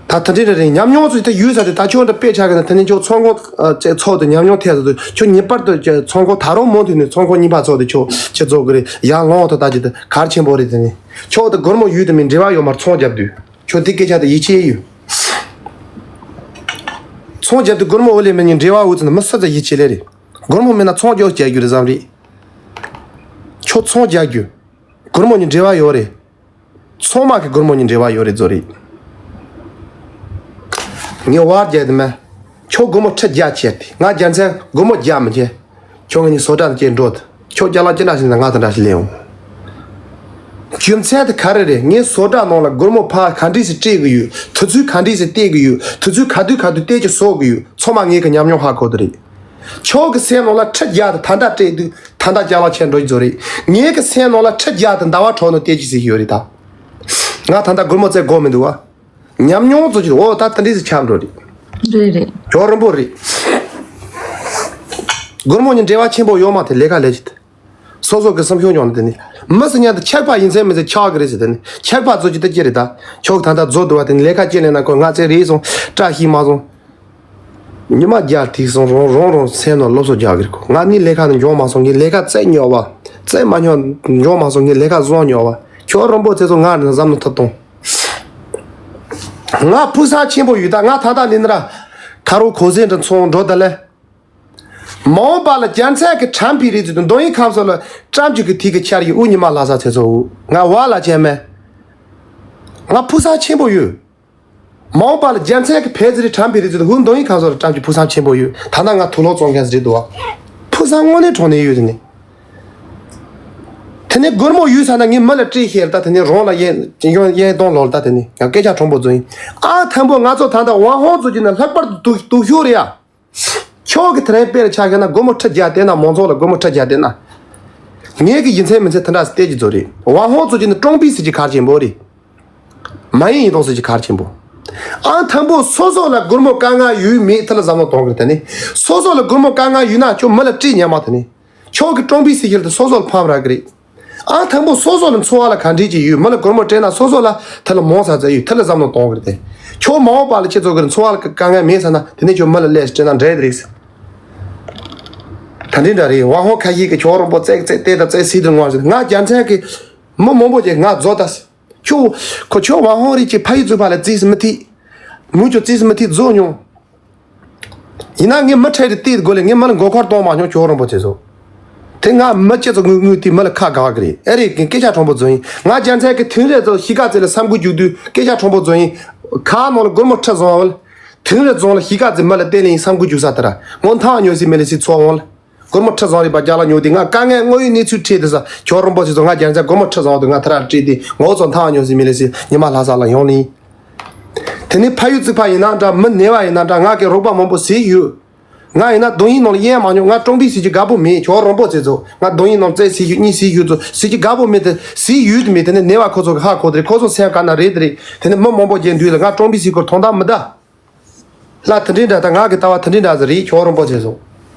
ད་ད་འདྲི་རེ་རེ་ཉམས་མྱོང་ཚོ་ད་ཡོད་ས་དེ་ད་ཁྱོད་འདྲ་དཔེ་ཆ་གི་ན་དེ་ནི་ཁྱོད་ཚོང་ཁང་ཨ་ཚོགས་དེ་ཉམས་མྱོང་ཐེབས་ས་དུ་ཁྱོད་ངེས་པར་དུ་ཚོང་ཁང་ད་རུང་མང་དུས་ནས་ཚོང་ཁང་གཉིས་པ་ཚོགས་དེ་ཁྱོད་ཁྱེད་ཚོ་གི་རེ་ཡང་ལོང་ཐོ་ད་ཅི་དེ་གལ་ཆེན་པོ་རེད། དེ་ནི་ཁྱོད་དེ་སྒོར་མོ་ཡོད་དེ་མིན་འབྲེལ་བ་ཡོད་མར་ཚོང་རྒྱབ་དུས་ཁྱོད་དེ་སྐད་ཆ་དེ་ཡིད་ཆེས་ཡོད། ཚོང་རྒྱབ་དུས་སྒོར་མོ་འོ་ལེ་མི་ཉིན་འབྲེལ་བ་འུ་ཚོ་ན་མི་སུ་ཚོ་ཡིད་ཆེས་ལེ་རེད། སྒོར་མོ་མེད་ན་ཚོང་རྒྱག་རྒྱག་རྒྱུ་རེད་བསམ་རེད། ཁྱོད་ཚོང་རྒྱག་རྒྱུ། སྒོར་མོ་གཉིས་འབྲེལ་བ་ཡོད་རེད། ཚང་མ་གི་སྒོར་མོ་གཉིས་འབྲེལ་བ་ཡོད་རེད་ཚོ་རེད། ངས་བར་བརྒྱབ་དེ་མ། ཁྱོད་སྒོར་མོ་ཁྲི་བརྒྱ་ཁྱེར་ཏེ་ང་རྒྱལ་མཚན་སྒོར་མོ་བརྒྱ་མི་ཁྱེར། ཁྱོད་ངས་ནི་བཟོ་གྲྭ་ནས་ཁྱེར་འགྲོ་ད། ཁྱོད་ཅ་ལག་ཅི་འདྲ་ཞིག་ན་ང་དེ་འདྲ་ཞིག་ལེན་འོང་། རྒྱུ་མཚན་དེ་ག་རེ་རེད། ངས་བཟོ་གྲྭ་ནང་ལ་སྒོར་མོ་ཕར་ག་འདྲས་སེ་སྤྲད་གི་ཡོད། དུས་ཚོད་ག་འདྲས་སེ་སྟེར་གི་ཡོད། དུས་ཚོད་ག་དུས་ག་དུས་སྟེར་གྱི་བཟོ་གི་ཡོད། ཚང་མ་ངས་གི་ཉམས་མྱོང་ཧ་གོ་དེ་རེད། ཁྱོད་ཀྱི་སེམས་ནང་ལ་ཁྲི་བརྒྱ་དེ་ད་ལྟ་སྤྲད་དུས་ད་ལྟ་ཅ་ལག་ཁྱེར་འགྲོ་རྒྱུ་རེད། ངའི་གི་སེམས་ནང་ལ་ཁྲི་བརྒྱ་དེ་ཟླ་བ་གྲོགས་ནང་སྟེར་གྱི་ཟེར་གྱི་ཡོད་རེད་ད། ང་ད་ལྟ་སྒོར་མོ་བཙལ་དགོས་མི་འདུག་བ། ཉམས་མྱོང་ཚོ་ཅིག་འོ་ད་དེ་འདྲས་སེ་ཆགས་འགྲོ་རེད། རེད་རེད། ཇོ་རིན་པོ་རེད། སྒོར་མོ་གཉིས་འབྲེལ་བ་ཆེན་པོ་ཡོད་མ་དེ་ལས་ཀ་ལས་ཅི་དེ། སོ་སོ་གི་སེམས་ཤུགས་ཉོག་ནི་དེ་ནི། མི་སུ་ཉན་དུ་ཆགས་པ་ཡིན་ཚད་མི་ཚད་ཆགས་གི་རེད་ཟེར་དེ་ནི་ཆགས་པ་ཚོ་ཅི་དེ་ཅི་རེད་ད། ཁྱོད་ད་ལྟ་རྫོགས་འདུག་བ་དེ་ནི་ལས་ཀ་ཅི་ལས་ན་ཁོ་ང་ཚེ་རེད་སོང་བཀྲ་ཤིས་མ་སོང་། ཉི་མ་བརྒྱ་ཐིག་སོང་། རང་རང་རང་སེམས་ནང་སློབ་གསོ་རྒྱག་གི་རེད་ཁོ། ང་ནི་ལས་ཀ་ནི་འཇོག་མ་སོང་། ངས་ལས་ཀ་བཙལ་ཉོག་བ་བཙལ་མ་ཉོག་འཇོག་མ་སོང་། ངས་ལས་ཀ་བཟོ་ཉོག་བ། ཁྱོད་རིན་པོ་ཆེ་ཚོ་ང་རང་བསམ་བློ་ཐུབ་གཏོང་། ང་ཕུགས་བསམ་ཆེན་པོ་ཡོད་ད། ང་ད་ལྟ་ནི་ནི་ར་ཁ་རོག་གོ་ཟན་འདྲ་ཚོང་འགྲོ་ད་ལེ། མ་འོངས་པ་ལ་རྒྱལ་མཚན་གྱི་ཁྲམ་ཕི་རི་ཚུལ་དུ་མདོ་དབུས་ཁམས་གསུམ་ལ་བཀྲམ་རྒྱུ་གི་ཐིག་གི་འཆར་ཡི་དབུ་ཉི་མ་ལྷ་ས་ཚེ་ཚོ་འུ་ང་བ་ལ་ཅན་མེ། ང་ཕུགས་བསམ་ཆེན་པོ་ཡོད། མ་འོངས་པ་ལ་རྒྱལ་མཚན་གྱི་ཕེ་ཟི་རི་ཁྲམ་ཕི་རི་ཚུལ་དུ་འུ་མདོ་དབུས་ཁམས་གསུམ་ལ་བཀྲམ་རྒྱུ་ཕུགས་བསམ་ཆེན་པོ་ཡོད། ད་ལྟ་ང་དུག་ལོག་བཙོང་མཁན་ཟེར་རེད་འདུག་བ། ཕུགས་བསམ་དངོས་གནས་དྲང་གནས་ཡོད་དེ་ནི། དེ་ནས་སྒོར་མོ་ཡོད་ས་ན་ངས་མི་ལ་སྤྲད་ཤེས་ད། དེ་ནས་རང་ལ་ཡན་ཡན་ཡན་གཏོང་ལོ་ད། དེ་ནས་ཡང་སྐད་ཆ་དྲང་པོ་བཟོ་ཡིན། ཨ་དང་པོ་ང་ཚོ་ད་ལྟ་ཝང་ཧོང་ཚོ་གྱི་ནང་ལྷག་པར་དུ་དུག་ཤོར་རེད་ཡ། ཁྱོད་ཀྱི་དེ་རིང་དཔེར་ཆ་བཞག་ན་སྒོར་མོ་ཁྲི་བརྒྱ་སྟེར་ན་མང་ཚོགས་ལ་སྒོར་མོ་ཁྲི་བརྒྱ་སྟེར་ན། ངས་ཀྱི་ཡིན་ཚད་མིན་ཚད་དེ་འདྲ་སྟེར་གྱི་བཟོ་རེད། ཝང་ཧོང་ཚོ་གྱི་ནི་ཀྲོང་པི་སི་གྱི་གལ་ཆེན་པོ་རེད། མ་ཡིན་ཡིན་ཏོང་སི་གྱི་གལ་ཆེན་པོ། ཨང་དང་པོ་སོ་སོ་ལ་སྒོར་མོ་དཀའ་ངལ་ཡོད་མེད་ཐད་ལ་བསམ་བློ་གཏོང་གི་རེད། དེ་ནི་སོ་སོ་ལ་སྒོར་མོ་དཀའ་ངལ་ཡོད་ན་ཁྱོད་མི་ལ་སྤྲད་ཉན་མ། དེ་ནི་ཁྱོད་ཀྱི་ཀྲོང་པི་སི་ཁྱེར་དུ་སོ་སོ་ལ་ཕམ་རག་གི་རེད། ཨང་དང་པོ་སོ་སོ་ལ་འཚོ་བ་ལ་ག་འདྲས་ཀྱི་ཡོད། མི་ལ་སྒོར་མོ་སྤྲད་ན་སོ་སོ་ལ་ཐད་ལ་མང་ས་ཚ་ཡོད། ཐད་ལ་བསམ་བློ་གཏོང་གི་རེད་དེ། ཁྱོད་མ་འོངས་པ་ལ་ཁྱེད་ཚོ་གི་འཚོ་བ་ལ་དཀའ་ངལ་མེད་ས་ན་དེ་ནས་ཁྱོད་མི་ལ་ལས་སྤྲད་ན་འདྲ་རེད། ད་འདྲི་འདྲ་རེད། ཝང་ཧོ་ཁ་ཤས་ཀྱི་ཁྱོད་རོང་པོ་བཙལ་བཙལ་བལྟས་དང་བཙལ་སྲིད་དུ་ངོ་ཟེར། ང་རྒྱལ་མཚན་གྱི་མི་མང་པོ་ཅིག་ང་རྫོགས་ད། ཁྱོད་ཁོ་ཁྱོད་ཝང་ཧོ་རིགས་ཀྱི་ཕ་ཡུལ་ཚུགས་པ་ལ་རྩིས་སུ་མི་ཐིག་མུ་ཅོ་ཙིས་མི་ཐིག་རྫོགས་མྱོང་། ཡིན་ན་ངས་མི་ཁྲལ་རེ་བལྟས་དགོས་ལས་ངས་མི་ལ་མགོ་འཁོར་གཏོང་མ་མྱོང་ཁྱོད་རིན་པོ་ཆེ་ཚོ། དེ་ང་མི་སྤྱི་ཚོ་དངུལ་དངུལ་དེ་མི་ལ་ཁ་ག་གི་རེད། ཨེ་རེད་སྐད་ཆ་ཁྲོམ་པོ་ཚོ་ཡིན། ང་རྒྱལ་མཚན་གི་ཐུན་རེ་ཚོ་གཤིས་ཀ་ཙེ་ལ་བསམ་གུ་རྒྱུག་དུས་སྐད་ཆ་ཁྲོམ་པོ་ཚོ་ཡིན། ཁ་ནང་ལ་སྒོར་མོ་ཁྲི་བཟང་བ་ལ། ཐུན་རེ་བཟང་ལ་གཤིས་ཀ་ཙེ་མི་ལ་བལྟས་ལེ་ཡིན་བསམ་གུ་རྒྱུག་ས་དེ་ར་ངོ་མཐའ་ཉོ་སི་མི་ལ་སི་ཚོ་བང་ལ། སྒོར་མོ་ཁྲི་བཟང་རེད་པ་རྒྱ་ལ་ཉོ་དེ་ང་དཀའ་ངལ་དངོས་ཡོད་གནས་ཚུལ་ཁྲིད་དེ་ས་ཁྱོད་རིན་པོ་ཆེ་ཚོ་ང་རྒྱལ་མཚན་སྒོར་མོ་ཁྲི་བཟང་དུ་ང་ཐ་ར་བྲིས་ཏེ་ངོ་ཚོ་མཐའ་ཉོ་སི་མི་ལ་སི་ཉི་མ་ལྷ་ས་ལ་ཡོང་ནི། དེ་ནས་ཕ་ཡུལ་བཙུགས་པ་ཡིན་ན་འདྲ་མི་ནད་པ་ཡིན་ན་འདྲ་ང་གི་རོགས་པ་མང་པོ་ཟིག་ཡོད། ང་ཡིན་ན་རྡོ་ཡིན་ནང་ལ་ཡན་མ་མྱོང་ང་ཀྲོང་པི་ཟིག་གི་དགའ་པོ་མེད་ཁྱོད་རོང་པོ་ཚེ་ཚོ་ང་རྡོ་ཡིན་ནང་ལ་རྩེ་ཟིག་ཡོད་གཉིས་ཟིག་ཡོད་ཚོ་ཟིག་གི་དགའ་པོ་མེད་དེ་ཟིག་ཡོད་དེ་མེད་དེ་ནས་ནད་པ་ཁོ་ཚོ་གི་ཧ་གོ་དེ་རེད་ཁོ་ཚོ་སེམས་དཀར་ན་རེད་དེ་རེད་དེ་ནས་མི་མང་པོ་རྒྱན་འདུས་ལ་ང་ཀྲོང་པི་ཟིག་སྐོར་མཐོང་དམ་མི་གདའ། ལ་དེ་འདྲའི་འདྲ་ད་ང་གི་ལྟ་བ་དེ་འདྲའི་འདྲ་ཟིག་རེད་ཁྱོད་རོང་པོ་ཚེ་ཚོ།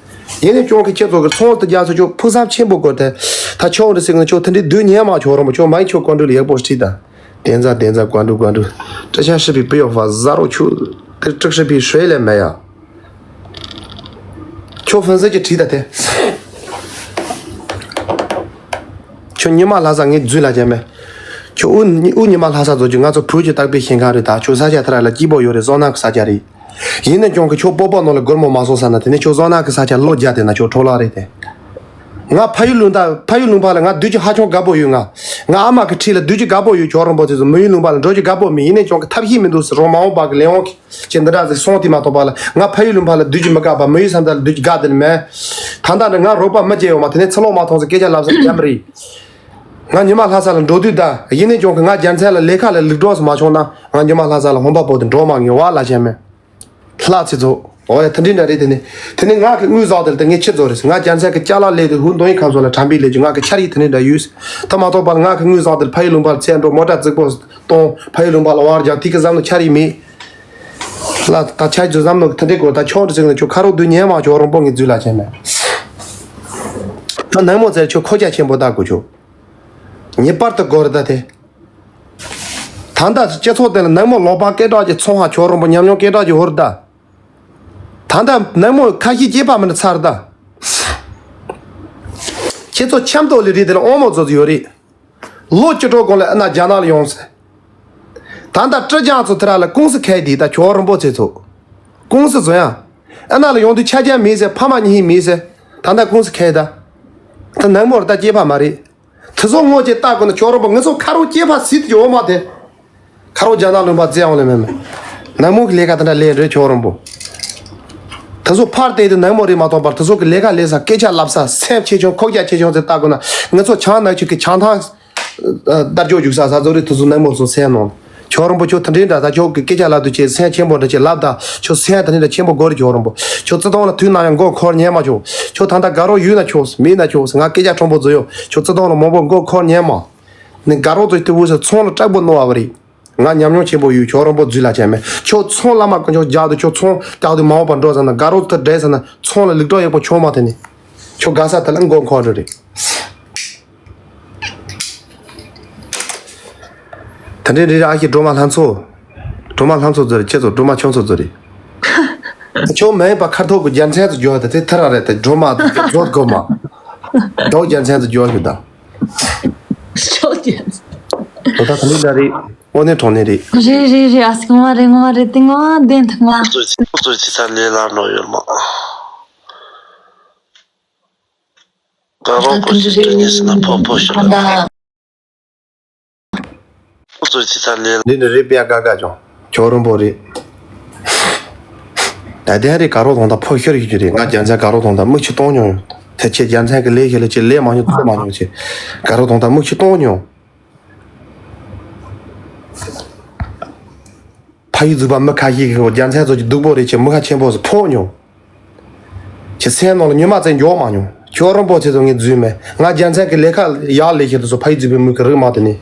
ཡིན་ནས་ཀྱང་གི་ཁྱེད་ཚོ་གི་ཚོང་དུ་རྒྱ་ཚོ་ཁྱོད་ཕུགས་བསམ་ཆེན་པོ་དགོས་ཏེ་ད་ཁྱོད་འདྲ་ཟིག་ན་ཁྱོད་དེ་འདྲའི་སྡུག་ཉེས་མ་ཁྱོད་རོང་པོ་ཁྱོད་མ་ཡིན་ཁྱོད་ཀོན་ཀྲུ་ལ་ཡག་པོ་ཁྲིད་ད། དེ་ཚ་དེ་ཚ་ཀོན་ཀྲུ་ཀོན་ཀྲུ། ཀྲི་ཤ་ཧྲི་པི་པི་ཡོ་ཧྥ་ཟ་རོ་ཁྱོད་དེ་ཀྲིག་ཧྲི་པི་ཧྲེ་ལས་མེད་ཡ། ཁྱོད་ཧྥན་སི་གྱི་བྲིས་ད་དེ། ཁྱོད་ཉི་མ་ལྷ་ས་ངས་རྫུན་ལ་བྱས་མེད། ཁྱོད་དབུ་དབུ་ཉི་མ་ལྷ་ས་རྫོགས་རྒྱུ་ང་ཚོ་བོད་ཀྱི་བརྟག་པའི་ཞིང་ཁམས་རེད་ད་ཁྱོད་ས་ཆ་ཐ་ར་ལ་སྐྱིད་པོ་ཡོད་རེད་བཟོ་ནག་གི་ས་ཆ་རེད། ཡིན་ན་ཀྱང་གི་ཁྱོད་སྤོ་སྤོ་ནང་ལ་སྒོར་མོ་མ་སོང་ས་ན་དེ་ནས་ཁྱོད་བཟོ་ནག་གི་ས་ཆ་ལོ་བརྒྱ་དེ་ན་ཁྱོད་འཕྲོ་བརླག་རེད་དེ། ང་ཕ་ཡུལ་ལུང་ད་ཕ་ཡུལ་ལུང་པ་ལ་ང་སྡོད་རྒྱུ་ཧ་ཅང་དགའ་པོ་ཡོད་ང་། ང་ཨ་མ་གི་འཁྲིས་ལ་སྡོད་རྒྱུ་དགའ་པོ་ཡོད་ཁྱོད་རོང་པོ་དེ་ཚོ་མི་ཡུལ་ལུང་པ་ལ་འགྲོ་རྒྱུ་དགའ་པོ་མེད་ཡིན་ན་ཀྱང་གི་ཐབས་ཤེས་མི་འདུག་ཟེར་རོ་མ་འོངས་པ་གི་ལས་དབང་གི་ཅེས་འདི་འདྲ་ཟིག་སོང་དེ་མ་གཏོགས་པ་ལ་ང་ཕ་ཡུལ་ལུང་པ་ལ་སྡོད་རྒྱུ་མི་དགའ་བ་མི་ཡུལ་ས་མཐའ་ལ་སྡོད་རྒྱུ་དགའ་དེ་ལ་མེད། ད་ལྟ་ནི་ང་རོགས་པ་མི་བརྗེ་ཡོང་མ་དེ་ནས་ཚུར་ལོག་མ་ཐོང་ཟེར་སྐད་ཆ་ལབ་ས་རྒྱབ་རེད། ང་ཉི་མ་ལྷ་ས་ལ་འགྲོ་དུས་ད་ཡིན་ནས་ཀྱང་གི་ང་རྒྱལ་མཚན་ལ་ལས་ཀ་ལ་ལུག་འགྲོ་སུ་མ་བྱུང་ན་ང་ཉི་མ་ལྷ་ས་ལ་ཧོན་པ་པོ་དེ་འགྲོ་མ་ངེས་བ་ལ་བྱས་མེད། ལྷ་ཚེ་ཚོ་འོ་ཡ་དེ་འདྲའི་འདྲ་རེད་དེ་ནས་དེ་ནས་ང་གི་དངུལ་བཟང་དེ་ལ་དེ་ངས་ཁྱི་ཚོ་རེད་ང་རྒྱལ་མཚན་གི་ཅ་ལག་ལས་དེ་ཧུ་མདོ་ཡི་ཁམས་ཚོ་ལ་དྲན་པའི་ལས་ཀྱི་ང་གི་ཆ་རིག་དེ་འདྲའི་འདྲ་ཡོད། ད་མ་གཏོགས་པ་ང་གི་དངུལ་བཟང་དེ་ལ་ཕ་ཡུལ་ལུང་པ་ལ་ཚད་འགྲོ་མོ་ཊ་རྫིག་པོ་གཏོང་ཕ་ཡུལ་ལུང་པ་ལ་བར་རྒྱག་དེ་གི་བསམ་བློ་ཆ་རིག་མེད། ལ་ད་ཆ་རྒྱུ་བསམ་མནོ་གི་མཐུན་སྒྲིལ་དགོས་ད་ཆོག་འདྲི་ཟིག་ནི་ཁྱོད་ཁ་རོག་སྡུག་ཉན་མ་ཆོག་རོང་པོ་ངས་རྫུས་ལ་བྱས་མེད། ད་ནང་མོ་ཟེར་ཁྱོད་ཁོ་རྒྱ་ཆེན་པོ་ད་དགོས་ཆོག་ངེས་པར་དུ་དགོས་རེད་ད་དེ། ད་ལྟ་སྤྱི་ཚོགས་དེ་ལ་ནང་མོ་ལོག་པ་སྐད་གྲགས་ཀྱི་ཚོང་ཧ་ཆོག་རོང་པོ་ཉམས་མྱོང་སྐད་གྲགས་ཀྱི་ཧོར་ད། ད་ལྟ་ནང་མོ་ཁ་ཤས་སྐྱེས་པ་མིན་ཚར་ད། ཁྱེད་ཚོ་ཆམ་ཏོག་ལི་རི་དེ་ལ་ཨོ་མོ་ཚོ་ཡོད་རེད། ལོ་བཅུ་དྲུག་གོང་ལ་ཨ་ན་རྒྱ་ནག་ལ་ཡོང་ཟེར། ད་ལྟ་ཀྲི་ཅང་ཚོ་དེ་ར་ལ་ཀུང་སི་ཁའི་དེ་ད་ཁྱོད་རིན་པོ་ཆེ་ཚོ། ཀུང་སི་ཚོ་ཡང་། ཨ་ན་ལ་ཡོང་དུས་ཆ་རྐྱེན་མེད་ཟེར་ཕ་མ་གཉིས་ཧིན་མེད་ཟེར། ད་ལྟ་ཀུང་སི་ཁའི་ད། ད་ནང་མོར་ད་སྐྱེས་པ་མ་རེད། དེ་ཚོ་ངོ་ཅེ་ལྟ་དགོས་ན་ཁྱོད་རིན་པོ་ང་ཚོ་ཁ་རོག་སྐྱེས་པ་སྲིད་དུ་ཡོད་མ་དེ། ཁ་རོག་རྒྱ་ནག་ལུང་པ་བཙལ་ཡོང་ལེ་མེད་མེད། ནང་མོ་གི་ལས་ཀ་དེ་འདྲ་ལས་རེད་ཁྱོད་རིན་པོ། དེ་ཚོ་ཕར་བལྟས་དུས་ནང་མོ་རེད་མ་གཏོགས་པར་དེ་ཚོ་གི་ལས་ཀ་ལས་ས་སྐད་ཆ་ལབ་ས་སེམས་ཆེ་ཆུང་ཁོག་རྒྱ་ཆེ་ཆུང་ཟེར་ལྟ་དགོས་ན་ང་ཚོ་བྱང་ནག་ཆུ་གི་བྱང་ཐང་། དར་ལྕོག་རྒྱུག་ས་ས་ཚོ་རེད་དེ་ཚོ་ནང་མོ་ཚོ་སེམས་ནང་། ཁྱོད་རིན་པོ་ཁྱོད་དེ་འདྲའི་འདྲ་ད་ཁྱོད་ཀྱི་སྐད་ཆ་ལབ་དུས་ཁྱེད་སེམས་ཆེན་པོ་འདྲ་ཅིག་ལབ་ད་ཁྱོད་སེམས་དེ་འདྲ་ཆེན་པོ་དགོས་རེད་ཁྱོད་རིན་པོ། ཁྱོད་བརྩི་མཐོང་ལ་དུས་ན་ཡང་མགོ་འཁོར་ཉན་མ་ཁྱོད། ཁྱོད་ད་ལྟ་དགའ་རོགས་ཡོད་ན་ཁྱོད་མེད་ན་ཁྱོད་ང་སྐད་ཆ་ཁྲོན་པོ་བཟོ་ཡོད་ཁྱོད་བརྩི་མཐོང་ལ་མང་པོ་མགོ་འཁོར་ཉན་མ། ནི་དགའ་རོགས་ཚོ་དེ་བུ་ས་ཚོང་ལ་སྐྲག་པོ་རྣོ་བ་རེད། ང་ཉམས་མྱོང་ཆེན་པོ་ཡོད་ཁྱོད་རིན་པོ་རྫུས་ལ་བྱས་མེད་ཁྱོད་ཚོང་བླ་མ་དཀོན་མཆོག་རྒྱག་དུས་ཁྱོད་ཚོང་རྒྱག་དུས་མ་འོངས་པ་འགྲོ་ཟེར་ན་དགའ་རོགས་ཚོ་འདྲེས་ཟེར་ན་ཚོང་ལ་ལུག་གྲོགས་ཡག་པོ་ཁྱོད་མ་དེ་ནི། ཁྱོད་དགའ་ས་དེ་ལ་མགོ་འཁོར་འགྲོ་རེད། ད་འདྲེ་རེ་རེ་ཨ་ཞེ་སྒྲོལ་མ་ལྷ་མཚོ། སྒྲོལ་མ་ལྷ་མཚོ་ཟེར་རེད་ཁྱེད་ཚོ་སྒྲོལ་མ་ཁྱོད་ཚོ་ཟེར་རེད། ཁྱོད་མེད་པ་ཁ་ཐོག་གི་རྒྱལ་མཚན་ཚོ་འགྱོ་དེ་དེ་ཐར་ར་རེད་དེ་སྒྲོལ་མ་དེ་རྫོགས་དགོས་མ། འདོག་རྒྱལ་མཚན་ཚོ་འགྱོ་ཞུ་ད། ཤོག་རྒྱལ་མཚན། ད་ད་ད་ནི་ད་རེད་ཨོ་ནེ་གྲོང་ནེ་རེད། རེད་རེད་རེད་ཨ་སི་ཀི་ང་རེད་ང་རེད་དེ་ང་བདེན་ཐུག་ང་། ཚོ་ཚོ་ཅི་ས་ལས་ལ་ནོ་ཡོད་མ། ད་རོགས་པོ་ཞིག་ཏུ་ཉེ་སི་ན་ཕོ་ཕོ་ཞིག་ལ། ཚོ་ཅི་ས་ལས་ལ། འདི་ནི་རེད་པས་དགའ་དགའ་ཅུང་ཁྱོད་རིན་པོ་རེད། ད་ལྟའི་རེད་དགའ་རོགས་དང་ད་ཕོ་ཤོར་ཡོད་ཀྱི་རེད་ང་རྒྱལ་མཚན་དགའ་རོགས་དང་ད་མིག་ཆུ་གཏོང་མྱོང་ཡོད་དེ་ཁྱེད་རྒྱལ་མཚན་གི་ལས་ཤེས་ལ་ཁྱེད་ལས་མ་མྱོང་ཚོད་མ་མྱོང་ཁྱེད་དགའ་རོགས་དང་ད་མིག་ཆུ་གཏོང་མྱོང་། ཕ་ཡུལ་རྫུས་པ་མི་ཁ་ཤས་ཀྱིས་རྒྱལ་མཚན་ཚོ་གི་སྡུག་པོ་རེད་ཅེས་མི་ཁ་ཆེན་པོ་ཟིག་ཕོག་མྱོང་། ཁྱེད་སེམས་ནང་ལ་ཉི་མ་ཙམ་འཇོག་མ་མྱོང་། ཁྱོད་རིན་པོ་ཆེ་ཚོ་ངས་རྫུས་མེད་ང་རྒྱལ་མཚན་གྱི་ལས་ཁ་ཡག་ལས་ཤེས་དེ་ཚོ་ཕ་ཡུལ་རྫུས་པའི་མི་གི་རིགས་མ་དེ་ནི།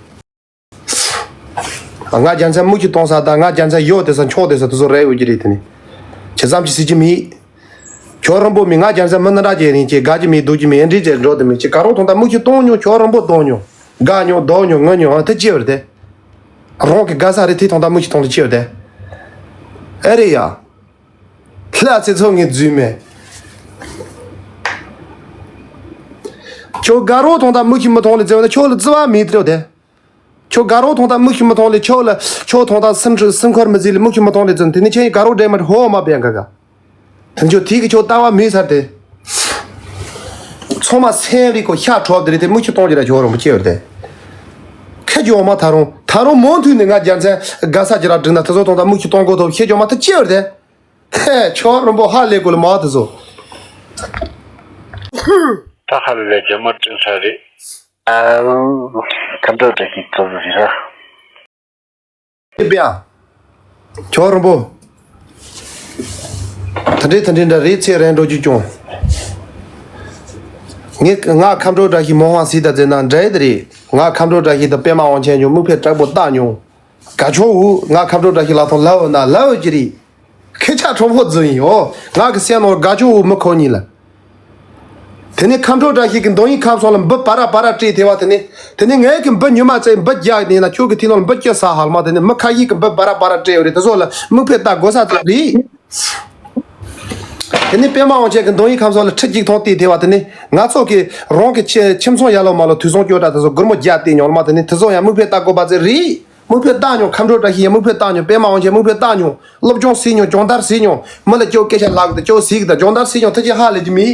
ང་རྒྱལ་མཚན་མིག་ཆུ་གཏོང་ས་དང་ང་རྒྱལ་མཚན་ཡོད་དེ་ས་མཆོག་དེ་ས་དེ་ཚོ་རེད་འོས་ཀྱི་རེད་དེ་ནི། ཁྱེད་ཙམ་གྱི་སྲིད་ཀྱི་མེད། ཁྱོད་རིན་པོ་མི་ང་རྒྱལ་མཚན་མི་འདི་འདྲ་ཅིག་རིང་ཅིག་དགའ་གི་མེད་སྡུག་གི་མེད་འདྲི་ཅིག་འགྲོ་དེ་མེད་ཅིག་དགའ་རོགས་དང་ད་མིག་ཆུ་གཏོང་མྱོང་ཁྱོད་རིན་པོ་གཏོང་མྱོང་། དགའ་མྱོང་སྡུག་མྱོང་ངུ་མྱོང་ཨ་དེ་ཅི་བར་དེ། རང་གི་དགའ་ས་རེད་དེ་ཐོང་ད་མིག་ཆུ་གཏོང་ལ་ཅི་བར་དེ། ཨེ་རེད་ཡ། ལྷ་ཚེ་ཚོ་ངས་རྫུས་མེད། ཁྱོད་དགའ་རོགས་ཐོང་ད་མིག་ཆུ་མི་གཏོང་ལ་རྫི་བ་ན་ཁྱོད་ལ་རྫི་བ་མེད་དེ་རེད་དེ། ཁྱོད་དགའ་རོགས་ཐོང་ད་མིག་ཤི་མི་ཐོང་ལེ། ཁྱོད་ལ་ཁྱོད་ཐོང་ད་སེམས་ཁྲི་སེམས་ཁར་མི་ཟིག་ལེ། མིག་ཤི་མི་ཐོང་ལེ་ཙམ། དེ་ནི་ཁྱེད་ཀྱི་དགའ་རོགས་འདྲེ་མ་ཧོ་མ་པའི་ག་ག་དེ་ཁྱོད་དེ་གི་ཁྱོད་ལྟ་བ་མི་ཚར་ཏེ། ཚང་མ་སེམས་རིག་གོ་ཤ་ཁྲོབ་དེ་རེད་དེ། མིག་ཆུ་གཏོང་རྒྱུ་ར་ཁྱོད་རང་མི་སྐྱེ་བར་དེ། ཁེ་ཇོ་མ་ད་རུང་ད་རུང་མོ་མཐུད་ནས་ང་རྒྱལ་མཚན་དགའ་ས་ཅི་ར་བསྒྲིགས་ན་དེ་ཚོ་གཏོང་ད་མིག་ཆུ་གཏོང་གོ་ཐོབ་ཁེ་ཇོ་མ་ད་སྐྱེ་བར་དེ། ཧེ་ཁྱོད་རང་པོ་ཧ་ལས་གོ་ལ་མ་དེ་ཚོ། ད་ཧ་ལས་ཇོ་མ་དྲིན་ས་རེད། ཨ། ཁམས་ཁྲོ་བཀྲ་ཤིས་ཚོ་ཟེར་ར། ཨེ་པ། ཁྱོད་རང་པོ། ད་འདྲེ་ད་འདྲེ་འདྲ་རེད་ཚེ་རན་འགྲོ་རྒྱུ་ཀྱང་། ངས་ང་ཁམས་ཁྲོ་བཀྲ་ཤིས་མོ་ཧང་སི་ད་ཟེར་ན་འདྲ་ཡི་ད་རེད། ང་ཁམས་ཁྲོ་བཀྲ་ཤིས་ད་པད་མ་དབང་ཆེན་ཀྱང་མིག་ཕེ་དྲག་པོ་བཏགས་མྱོང་། ག་ཆོག་འུ་ང་ཁམས་ཁྲོ་བཀྲ་ཤིས་ལ་ཐོང་ལབ་ན་ལབ་ཀྱི་རེད། ཁེ་ཆ་ཁྲོམ་ཕོ་རྫུན་ཡིན་འོ། ང་གི་སེམས་ནང་དགའ་ཆོག་འུ་མི་ཁོ་གཉིས་ལ། དེ་ནས་ཁམས་ཁྲོ་བཀྲ་ཤིས་ཀྱི་མདོ་དབྱིངས་ཁམས་སོང་ལ་འབུ་བ་ར་བ་ར་སྤྲད་དེ་བ་དེ་ནས། དེ་ནས་ངས་ཀྱི་འབུ་ཉི་མ་བཙལ་འབུ་རྒྱག་དེ་ན་ཁྱོད་ཀྱི་ཐིག་ནང་ལ་འབུ་སྐྱོ་ས་ཧལ་མ་དེ་ནས་མི་ཁ་ཤས་ཀྱི་འབུ་བ་ར་བ་ར་སྤྲད་ཡོད་རེད། དེ་ཚོ་ལ་མིག་ཕེ་ལྟ་དགོས་ས་ཚོ་རེད། དེ་ནས་པད་མ་དབང་ཆེན་གྱི་མདོ་དབྱིངས་ཁམས་སོང་ལ་ཁྲི་གཅིག་ཐོང་སྟེ་དེ་བ་དེ་ནས་ང་ཚོ་གི་རང་གི་ཁྱིམ་ཚང་ཡ་ལོ་མ་ལོ་དུས་སང་སྐྱོ་དྲ་དེ་ཚོ་སྒོར་མོ་རྒྱག་དེ་ཉོང་ལ་མ་དེ་ནས་དེ་ཚོ་ཡང་མིག་ཕེ་ལྟ་དགོས་པ་ཚེ་རེད། མིག་ཕེ་བལྟ་མྱོང་། ཁམས་ཁྲོ་བཀྲ་ཤིས་ཡང་མིག་ཕེ་བལྟ་མྱོང་། པད་མ་དབང་ཆེན་མིག་ཕེ་བལྟ་མྱོང་། སློབ་སྦྱོང་ཟིན་མྱོང་། སྦྱོང་བརྡར་ཟིན་མྱོང་། མི་ལ་སྐྱོ་སྐད་ཆ་ལག་ཏུ་སྐྱོ་ཟིག་དང་སྦྱོང་བརྡར་ཟིན་མྱོང་། ཐུགས་རྗེ་ཧ་ལས་ཀྱི་མི།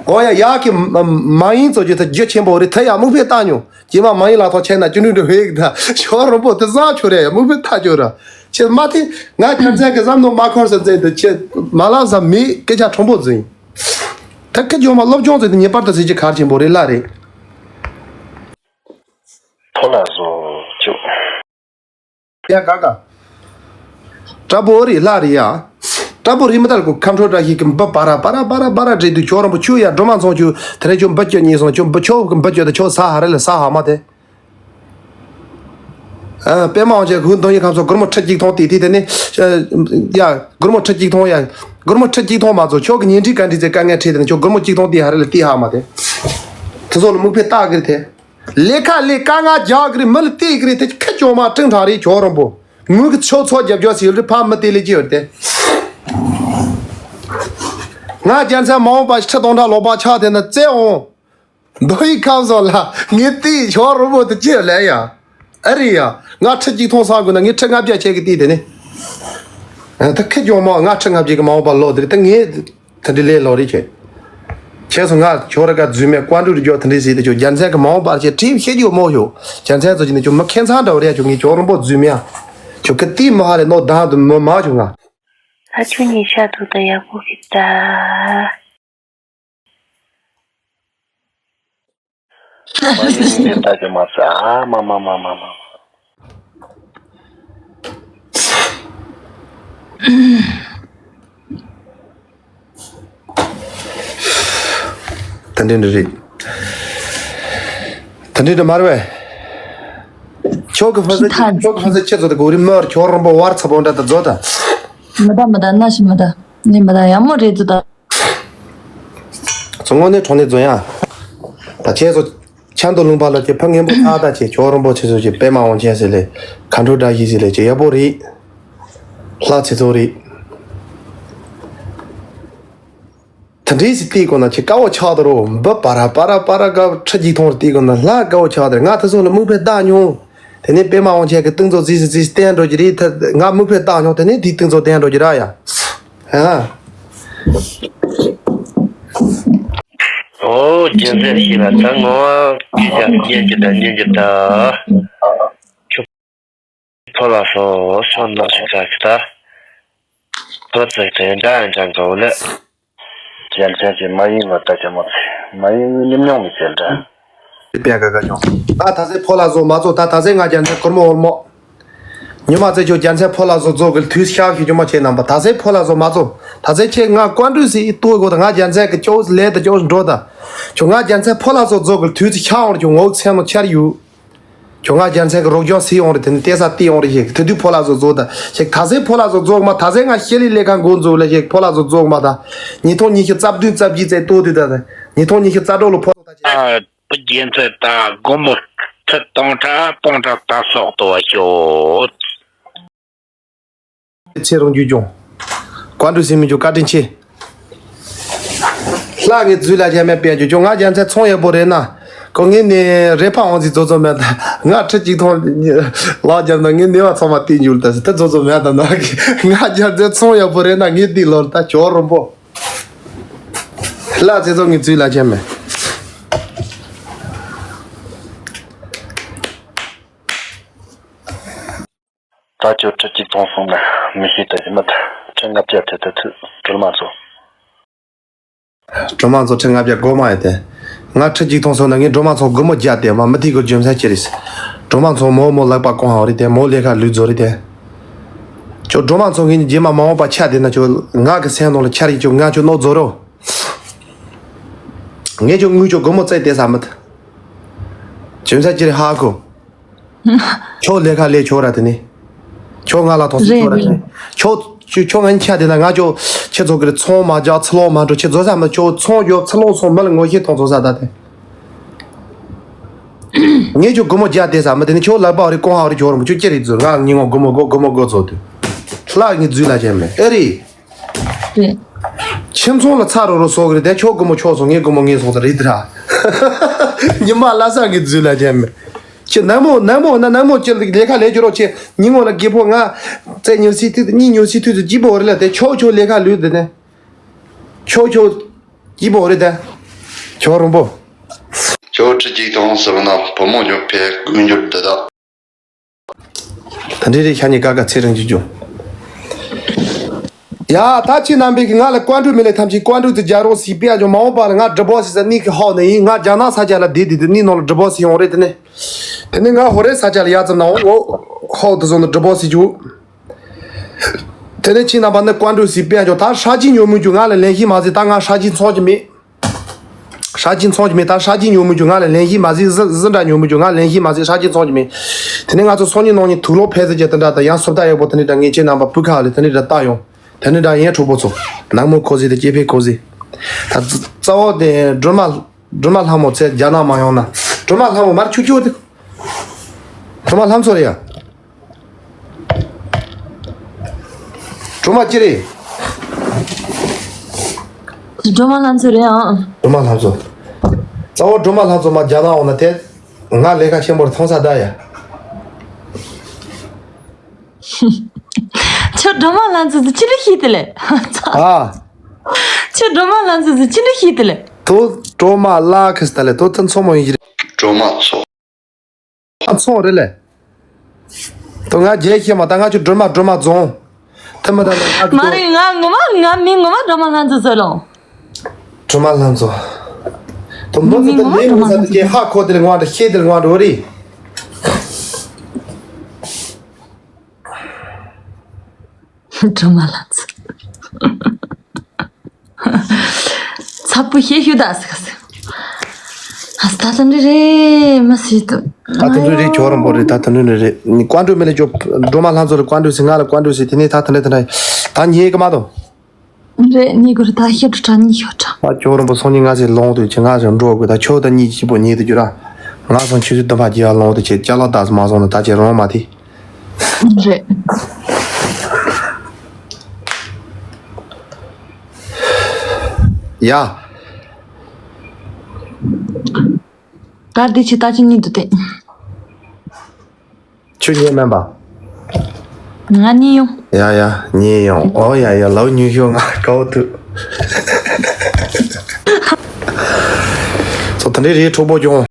འོ་ཡ་ཡག་གི་མ་ཡིན་ཚོ་རྒྱུ་ཐ་རྒྱུ་ཆེན་པོ་རེད། ཐ་ཡ་མིག་ཕེ་བལྟ་མྱོང་། ཇི་མ་མ་ཡིན་ལ་ཐོག་ཆེན་ན་ཅི་ནུས་འདྲ་བས་གི་ད་ཞོ་རོ་པོ་དེ་བཟང་ཆོ་རེ་ཡ་མིག་ཕེ་ཐ་ཆོ་ར་ཆེ་མ་དེ་ང་ཁྱར་ཚན་གི་བསམ་ནོ་མ་འཁོར་ས་ཚེ་དུ་ཆེ་མ་ལ་ས་མི་སྐད་ཆ་ཁྲོམ་པོ་ཟིན། ད་ཁི་ཇོ་མ་སློབ་སྦྱོང་ཚེ་དུ་ངེས་པར་དུ་ཟིན་གྱི་གལ་ཆེན་པོ་རེད་ལ་རེད། ཕོ་ལ་བཟོ་བཅུག་ཡ་ག་ག་ཀྲ་པོ་རི་ལྷ་རི་ཡ། ཀྲ་པོ་རི་མི་ལྟར་གོ་ཁམས་ཁྲོ་བཀྲ་ཤིས་ཀྱི་འབུ་བ་ར་བ་ར་བ་ར་བ་ར་འདྲེ་དུ་ཁྱོད་རང་པོ་ཆུ་ཡ་སྒྲོལ་མ་ཚོང་ཆུ་དེ་རེ་ཁྱོད་འབུ་སྐྱོ་གཉིས་སོང་ཁྱོད་འབུ་ཁྱོད་གི་འབུ་སྐྱོ་དུ་ཁྱོད་ས་ཧ་ར་ལ་ས་ཧ་མ་དེ། ཨ་པད་མ་དབང་ཆེན་ཧུ་མདོ་ཡི་ཁམས་སོ་སྒོར་མོ་ཁྲི་གཅིག་ཐོང་དེ་དེ་དེ་ནི། ཡ་སྒོར་མོ་ཁྲི་གཅིག་ཐོང་ཡ། སྒོར་མོ་ཁྲི་གཅིག་ཐོང་མ་ཚོ་ཁྱོད་གི་ཉིན་ཁྲི་ག་འདྲི་ཚེ་དཀའ་ངལ་ཁྲི་དེ་ནི་ཁྱོད་སྒོར་མོ་གཅིག་ཐོང་དེ་ཧ་ར་ལ་དེ་ཧ་མ་དེ། དེ་ཚོ་ལ་མིག་ཕེ་ལྟ་གི་རེད་དེ། ལས་ཁ་ལས་དཀའ་ངལ་རྒྱག་གི་རེད། མི་ལ་བལྟས་གི་རེད་དེ། ཁ་ཅོ་མ་ཀྲིང་ཁྲ་རེད་ཁྱོད་རང་པོ། ངུ་གི་ཆོ་ཚོ་རྒྱབ་སྐྱོར་ཞིག་རེད། ཕ་མི་བལྟས་ལས་ཀྱི་ཡོད་དེ། ང་རྒྱལ་མཚན་མ་འོངས་པ་ཁྲི་སྟོང་ཕྲག་ལོག་པ་ཆགས་དེ་ན་བཙལ་འོང་། མདོ་ཡི་ཁམས་སོང་ལ་ངས་བལྟས་ཁྱོད་རང་པོ་དེ་ཅི་ལས་ཡ། ཨ་རེད་ཡ། ང་ཁྲི་གཅིག་ཐོང་ས་དགོས་ན་ངས་ཁྲི་ལྔ་བརྒྱ་ཆད་གི་བལྟས་དེ་ནི། ད་ཁ་ཅོ་མ་ང་ཁྲི་ལྔ་བརྒྱ་གི་མ་འོངས་པ་ལོག་དེ་རེད་ད་ངས། ད་འདི་ལས་ལོ་རེ་བྱས། བྱས་སོང་ང་ཁྱོད་ར་ག་རྫུན་མས་བཀའ་འགྲུལ་རྒྱོ་དེ་འདྲའི་ཟིག་དེ་ཁྱོད་རྒྱལ་མཚན་གི་མ་འོངས་པར་བྱས་ཁྲིམས་བཤད་རྒྱུ་མོ་ཤོག་རྒྱལ་མཚན་ཚོ་ཅི་ནས་ཁྱོད་མི་ཁེ་མཚང་འདྲ་བ་རེད་ཁྱོད་ངས་ཁྱོད་རང་པོ་རྫུན་མེ་ཁྱོད་ཁི་ཏི་མ་ཧ་རེ་ནོ་དང་དུ་མི་མ་ཁྱོད་ང་། ཨ་ཆུ་ཉི་ཤ་དུ་ད་ཡག་པོ་གི་ད། མ་ཡིན་ནི་ལྟ་རྒྱུ་མ་ཟ་ཨ་མ་མ་མ་མ་མ། ད་འདི་འདྲ་རེད། ད་འདི་འདྲ་མ་རེད་བས། ཁྱོད་ཀྱི་ཕ་ས་ཁྱོད་ཀྱི་ཕ་ས་ཁྱེད་ཚོ་ད་གོ་རི་མོར་ཁྱོད་རང་པོ་བར་ཚ་པོ་འདྲ་ད་མཛོ་ད། མི་ད་མི་ད་ན་ཞིག་མི་ད་ནི་མི་ད་ཡང་མོ་རེད་ད། ཚོ་དངོས་གནས་གྲོང་ནས་འཛོལ་ཡ། ད་ཁྱེད་ཚོ་ཆང་དུ་ལུང་པ་ལ་ཁྱེད་ཕ་ངན་པོ་ཚ་ད་ཁྱེད་ཁྱོད་རང་པོ་ཆེ་ཚོ་ཁྱེད་པད་མ་འོང་ཆེན་ཟེར་ལེ་ག་འགྲོ་འདྲ་ཡིན་ཟེར་ལེ་ཁྱེད་ཡག་པོ་རེད། ལྷ་ཆེ་ཚོ་རེད། ད་འདྲིས་སི་ཏི་གོ་ན་ཁྱེད་དཀའ་བོ་ཆགས་ད་རོ་འབུ་པ་ར་པ་ར་པ་ར་དཀའ་ཁྲི་གཅིག་ཐོང་རེ་ཏི་གོ་ན་ལྷ་དཀའ་བོ་ཆགས་ད་རེད། ང་ད་སོང་ལ་མིག་ཕེ་བལྟ་མྱོང་། དེ་ནས་པད་མ་འོང་ཆེན་གྱི་ཏིང་ཙོ་ཙི་སི་ཙི་བསྟན་འགྲོ་གི་རེད་ད་ང་མིག་ཕེ་བལྟ་མྱོང་དེ་ནས་དེའི་ཏིང་ཙོ་བསྟན་འགྲོ་གི་ར་ཡ། ཨ། ཨོ་རྒྱལ་མཚན་ཞིག་ལ་ད་ངོ་སྐད་ཆ་སྙན་གྱི་ད་སྙན་གྱི་ད། ཁྱོད་ཕོ་ལ་སོ་སོ་ནག་ཞིག་ད་གི་ད། ཁོ་ཚོས་དེ་འདྲ་ཨེ་འདྲ་འགའ་བོ་ལེ། རྒྱལ་མཚན་གྱི་མ་ཡིན་ལ་ད་ཀྱ་མ་ཚེ་མ་ཡིན་ནི་མྱོང་མི་བྱེད་འདྲ། པས་ག་ག་ཀྱང་ད་ད་ཚེ་ཕོ་ལ་བཟོ་མ་བཟོ་ད་ད་ཚེ་ང་རྒྱལ་མཚན་གུར་མོ་འོར་མོ། ཉི་མ་ཚེ་ཁྱོད་རྒྱལ་མཚན་ཕོ་ལ་བཟོ་བཟོ་གི་དུས་ཤག་ཤི་རྒྱུ་མ་བྱེད་ནམ་པ་ད་ཚེ་ཕོ་ལ་བཟོ་མ་བཟོ། ད་ཚེ་ཁྱེད་ང་ཀོན་ཀྲུ་སི་ཏོ་གོ་ད་ང་རྒྱལ་མཚན་གི་ཅོ་ལས་ད་ཅོ་འགྲོ་ད། ཁྱོད་ང་རྒྱལ་མཚན་ཕོ་ལ་བཟོ་བཟོ་གི་དུས་ཤག་འོར་ཁྱོད་ངོ་ཚེ་ནོ་ཆར་ཡུ། ཁྱོད་ང་རྒྱལ་མཚན་གྱི་རོགས་སྐྱོར་སི་ཡོང་རེད་དེ་ནི་ལྟས་ས་ཏི་ཡོང་རེད་ཞེས་དེ་དུས་ཕོ་ལ་བཟོ་བཟོ་ད་ཞེས་ད་ཟེ་ཕོ་ལ་བཟོ་བཟོ་མ་ད་ཟེ་ང་ཤེ་ལི་ལས་ཀ་འགོ་འཛུགས་ལ་ཞེས་ཕོ་ལ་བཟོ་བཟོ་མ་ད་ཉིས་སྟོང་ཉི་ཤུ་རྩ་བདུན་རྩ་བརྒྱད་ཚེ་ལྟོ་དུས་ད་ད་ཉིས་སྟོང་ཉི་ཤུ་རྩ་དྲུག་ལོ་ཕོ་ལ་ད་ཅེ། ཨ་རྒྱལ་མཚན་ད་སྒོར་མོ་ཁྲི་སྟོང་ཕྲག་སྟོང་ཕྲག་ད་སོག་ཏོ་བ་ཤོད། ཚེ་རང་རྒྱུད་སྦྱོང་། བཀའ་འགྲོ་སེམས་མི་རྒྱུ་བཀའ་དྲིན་ཆེ། ལྷ་གི་རྫུས་ལ་རྒྱ་མེད་པའི་རྒྱུ་ཅུང་ང་རྒྱལ་མཚན་ཚོང་ཡག་པོ་རེད་ན། ཁོ་ངས་ནི་རེ་ཕ་འོང་ཟིག་ཙོ་ཙོ་མེད་ད། ང་ཁྲི་གཅིག་ཐོང་ལག་རྒྱབ་ན་ངས་ནི་བ་ཚང་མ་བལྟས་འཇུག་ད་ཟེར་ད་ཙོ་ཙོ་མེད་ད་ན་གི། ང་རྒྱབ་ཚེ་ཚོང་ཡག་པོ་རེད་ན་ངས་འདི་ལོར་ད་ཇོ་རོན་པོ། ལ་ཚེ་ཚོ་ངས་ཚུལ་ལ་ཆེ་མེད། ད་ཁྱོད་ཁྲི་གཅིག་ཐོང་སོང་ན་མི་ཤེས་ད་ཡིན་མ་ད། ཁྲི་ལྔ་བརྒྱ་དེ་ད་ཚོད་སྒྲོལ་མ་ཚོ། སྒྲོལ་མ་ཚོ་ཁྲི་ལྔ་བརྒྱ་སྒོར་མོ་ཡོད་དེ། ང་ཁྲི་གཅིག་ཐོང་སོང་ན་ངས་སྒྲོལ་མ་ཚོ་སྒོར་མོ་བརྒྱ་དེ་མ་མི་ཐིག་གི་རྒྱུ་མཚན་ཅི་རེད། སྒྲོལ་མ་ཚོ་མོ་མོ་ལག་པ་གོང་ཧ་རེད་དེ་མོ་ལས་ཀ་ལུས་རྫོ་རེད་དེ། ཁྱོད་སྒྲོལ་མ་ཚོ་ངས་རྗེས་མ་མ་འོངས་པ་ཆ་དེ་ན་ཁྱོད་ང་གི་སེམས་ནང་ལ་ཆ་རེད་ཁྱོད་ང་ཁྱོད་ནོར་རྫོ་རོ། ངས་ཁྱོད་དངུལ་ཁྱོད་སྒོར་མོ་བཙལ་དེ་ས་མི་ཐུབ། རྒྱུ་མཚན་ཅི་རེད་ཧ་གོ། ཁྱོད་ལས་ཀ་ལས་ཁྱོད་ར་དེ་ནི། ཁྱོད་ང་ལ་ཐོག་སི་རེད་ཁྱོད་ར་དེ་རེད། ནི། ཁྱོད་ཁྱོད་ཁྱོད་ང་ཆ་དེ་ན་ང་ཁྱོད་ཁྱེད་ཚོ་གི་ཚོང་མ་རྒྱག་ཚི་ལོ་མ་འགྲོ་ཁྱེད་ཚོ་ས་མ་ཁྱོད་ཚོང་རྒྱོབ་ཚི་ལོ་སོང་མི་ལ་ངོ་ཤེས་ཐོང་ཚོ་ས་ད་དེ། ངས་ཁྱོད་སྒོར་མོ་རྒྱ་དེ་ས་མ་དེ་ནི་ཁྱོད་ལག་པ་རི་ཀོང་ཧ་རི་ཁྱོད་ར་མ་ཁྱོད་ཅི་རེད་ཚོ་ང་ཉིན་ངོ་སྒོར་མོ་སྒོ་སྒོར་མོ་སྒོ་ཚོ་དུ། ལྷག་ངས་རྫུས་ལ་བྱས་མེད་ཨེ་རེད། རེད། ཁྱིམ་ཚང་ལ་ཚ་རོ་རོ་སོགས་རེད་དེ་ཁྱོད་སྒོར་མོ་ཁྱོད་སོང་ངས་སྒོར་མོ་ངས་སོང་ད་རེད་དེ་ར། ཉི་མ་ལ་ས་ངས་རྫུས་ལ་བྱས་མེད། ཁྱེད་ནང་མོ་ནང་མོ་ན་ནང་མོ་ཁྱེད་ལས་ཀ་ལས་རྒྱུ་རོགས་ཁྱེད་ཉིན་མོ་ལ་རྒད་པོ་ང་རྩེ་ཉོ་སི་དུས་གཉིས་ཉོ་སི་དུས་སུ་སྐྱིད་པོ་རེད་ལ་དེ་ཁྱོད་ཁྱོད་ལས་ཀ་ལུས་དེ་ནས། ཁྱོད་ཁྱོད་སྐྱིད་པོ་རེད་དེ། ཁྱོད་རོང་པོ། ཁྱོད་ཁྲི་གཅིག་དང་ཟེར་བ་ན་བུ་མོ་ཉོ་ཕེ་དགུན་འགྱུར་འདི་དག་ད་འདྲེ་རེ་ཤ་ཉེ་ཀ་ཀ་ཚེ་རིང་གཅིག་བྱུང་། ཡ་ད་ཁྱེད་རྣམ་པས་ཀྱི་ང་ལ་ཀོན་ཀྲུའུ་མི་ལས་ཐམས་ཅད་ཀོན་ཀྲུའུ་དུ་རྒྱ་རོགས་སི་པེ་ཨ་ཇོ་མ་འོངས་པ་ལ་ང་སྒྲི་བོ་སི་ས་གནས་ཀྱི་ཧོག་ནས་ཡིན་ང་རྒྱ་ནག་ས་ཆ་ལ་བསྡད་དེ་དུ་གནས་ནང་ལ་སྒྲི་བོ་སི་ཡོང་རེད་དེ་ནས། དེ་ནས་ང་ཧོ་རེ་ས་ཆ་ལ་ཡ་ཙམ་ན་འོ་ཧོག་དུ་བཟུང་ནས་སྒྲི་བོ་སི་བྱུང་། དེ་ནས་ཁྱེད་རྣམ་པ་ནི་ཀོན་ཀྲུའུ་སི་པེ་ཨ་ཇོ་ད་ཧྲ་ཅི་ཉོ་མི་འཇུ་ང་ལ་ལན་ཤིག་མ་ཟེར་ད་ང་ཧྲ་ཅི་ཚོང་གི་མེད། ཧྲ་ཅི་ཚོང་གི་མེད་ད་ཧྲ་ཅི་ཉོ་མི་འཇུ་ང་ལ་ལན་ཤིག་མ་ཟེར་ཟི་ཟི་འདྲ་ཉོ་མི་འཇུ་ང་ལན་ཤིག་མ་ཟེར་ཧྲ་ཅི་ཚོང་གི་མེད། དེ་ནས་ང་ཚོ་ཚོང་གཉིས་ནང་གཉིས་དུག་ལོག་ཕལ་ཟེར་གྱི་དེ་འདྲ་ད་ཡང་སོབ་ད་ཡག་པོ་དེ་ནས་ད་ངས་ཁྱེད་རྣམ་པ་སྤུ་ཁ་ལ་དེ་ནས་ད་ལྟ་ཡོང་། དེ་ནས་ད་ཡན་གྲོགས་པོ་ཚོ། ནག་མོ་ཁོ་ཟེར་དེ་སྐྱེ་འཕེལ་ཁོ་ཟེར། ད་རྩ་བ་དེ་སྒྲོལ་མ། སྒྲོལ་མ་ལྷ་མོ་ཚེ་རྒྱ་ནག་མ་ཡོང་ན། སྒྲོལ་མ་ལྷ་མོ་མར་ཆུ་ཆུ་དེ། སྒྲོལ་མ་ལྷ་མཚོ་རེད་ཡ། སྒྲོལ་མ་ཅི་རེད། སྒྲོལ་མ་ལྷ་མཚོ་རེད་ཨང་། སྒྲོལ་མ་ལྷ་མཚོ། རྩ་བ་སྒྲོལ་མ་ལྷ་མཚོ་མ་རྒྱ་ནག་འོང་ན་དེ། ང་ལས་ཀ་ཆེན་པོར་མཐོང་ས་ད་ཡ། ཁྱོད་སྒྲོལ་མ་ལྷ་མཚོ་ཟིག་ཅི་ལ་ཤི་དེ་ལས། ཨ། ཁྱོད་སྒྲོལ་མ་ལྷ་མཚོ་ཟིག་ཅི་ལ་ཤི་དེ་ལས། དོ་སྒྲོལ་མ་ལ་ཁི་སྟ་ལས་དོ་ཐུན་མཚོ་མོ་ཡིན་གྱི་རེད། སྒྲོལ་མ་མཚོ། ཨ་མཚོ་རེད་ལས། དོ་ང་རྒྱལ་ཤེས་མ་ད་ང་ཁྱོད་སྒྲོལ་མ་སྒྲོལ་མ་རྫོང་། ཐུན་མ་ད་ལ་ང་མ་རེད་ང་ངོ་མ་ང་མི་ངོ་མ་སྒྲོལ་མ་ལྷ་མཚོ་ཟེར་ལོ། སྒྲོལ་མ་ལྷ་མཚོ། དོ་མི་མི་ཚོ་ད་ངོ་མ་ལས་སྒྲོལ་མ་ངོ་ལྷ་ཚོ་ཟེར་ཧ་གོ་དེ་ལ་ངོ་འདྲ་ཤེས་དེ་ལ་ངོ་འདྲ་འོ་རེད། སྒྲོལ་མ་ལྷ་མཚོ། ཚ་པོ་ཤེས་ཤུ་ད་ཟེར་ཟེར། ཨ་ད་དུང་རེ་རེ་མ་སྲིད་དུ། ད་དུང་རེ་རེ་ཁྱོད་རང་པོ་རེད་ད་དུང་རེ་རེ་ནི་ཀོན་ཀྲུའུ་མི་ལ་ཁྱོད་སྒྲོལ་མ་ལྷ་མཚོ་ལ་ཀོན་ཀྲུའུ་ཟེར་ང་ལ་ཀོན་ཀྲུའུ་ཟེར་དེ་ནས་ད་དུང་རེ་དུང་རེ་ད་ཉེས་ཀི་མ་དོ། རེད་ནི་གོ་རེ་ད་ཤེས་དྲ་ནི་ཤོ་དྲ། ད་ཁྱོད་རང་པོ་སོང་ནི་ང་ཟེར་ལོང་དུ་ཁྱེད་ང་ཟེར་འགྲོ་དགོས་ད་ཁྱོད་ད་གཉིས་གཅིག་པོ་ཉེས་དུ་གྱུར་ར། ང་སོང་ཆུ་ཚོད་བདུན་པ་རྒྱལ་ལོང་དུ་ཁྱེད་ཅ་ལག་ད་སུ་མ་སོང་ནི་ད་ཁྱེད་རང་མ་དེ། རེད། ཡ། ད་འདི་ཆེ་ད་ཆེ་གཉིས་འདུག་སྟེ། ཆུ་ཉེས་མིན་པ། ང་གཉིས་ཡོང་། ཡ་ཡ་གཉིས་ཡོང་། ཨོ་ཡ་ཡ་ལའུ་ཉུ་ཤོ་ང་ཀའོ་ཐུ། ཚོ་ད་འདྲེ་རེད་གྲོགས་པོ་ཀྱང་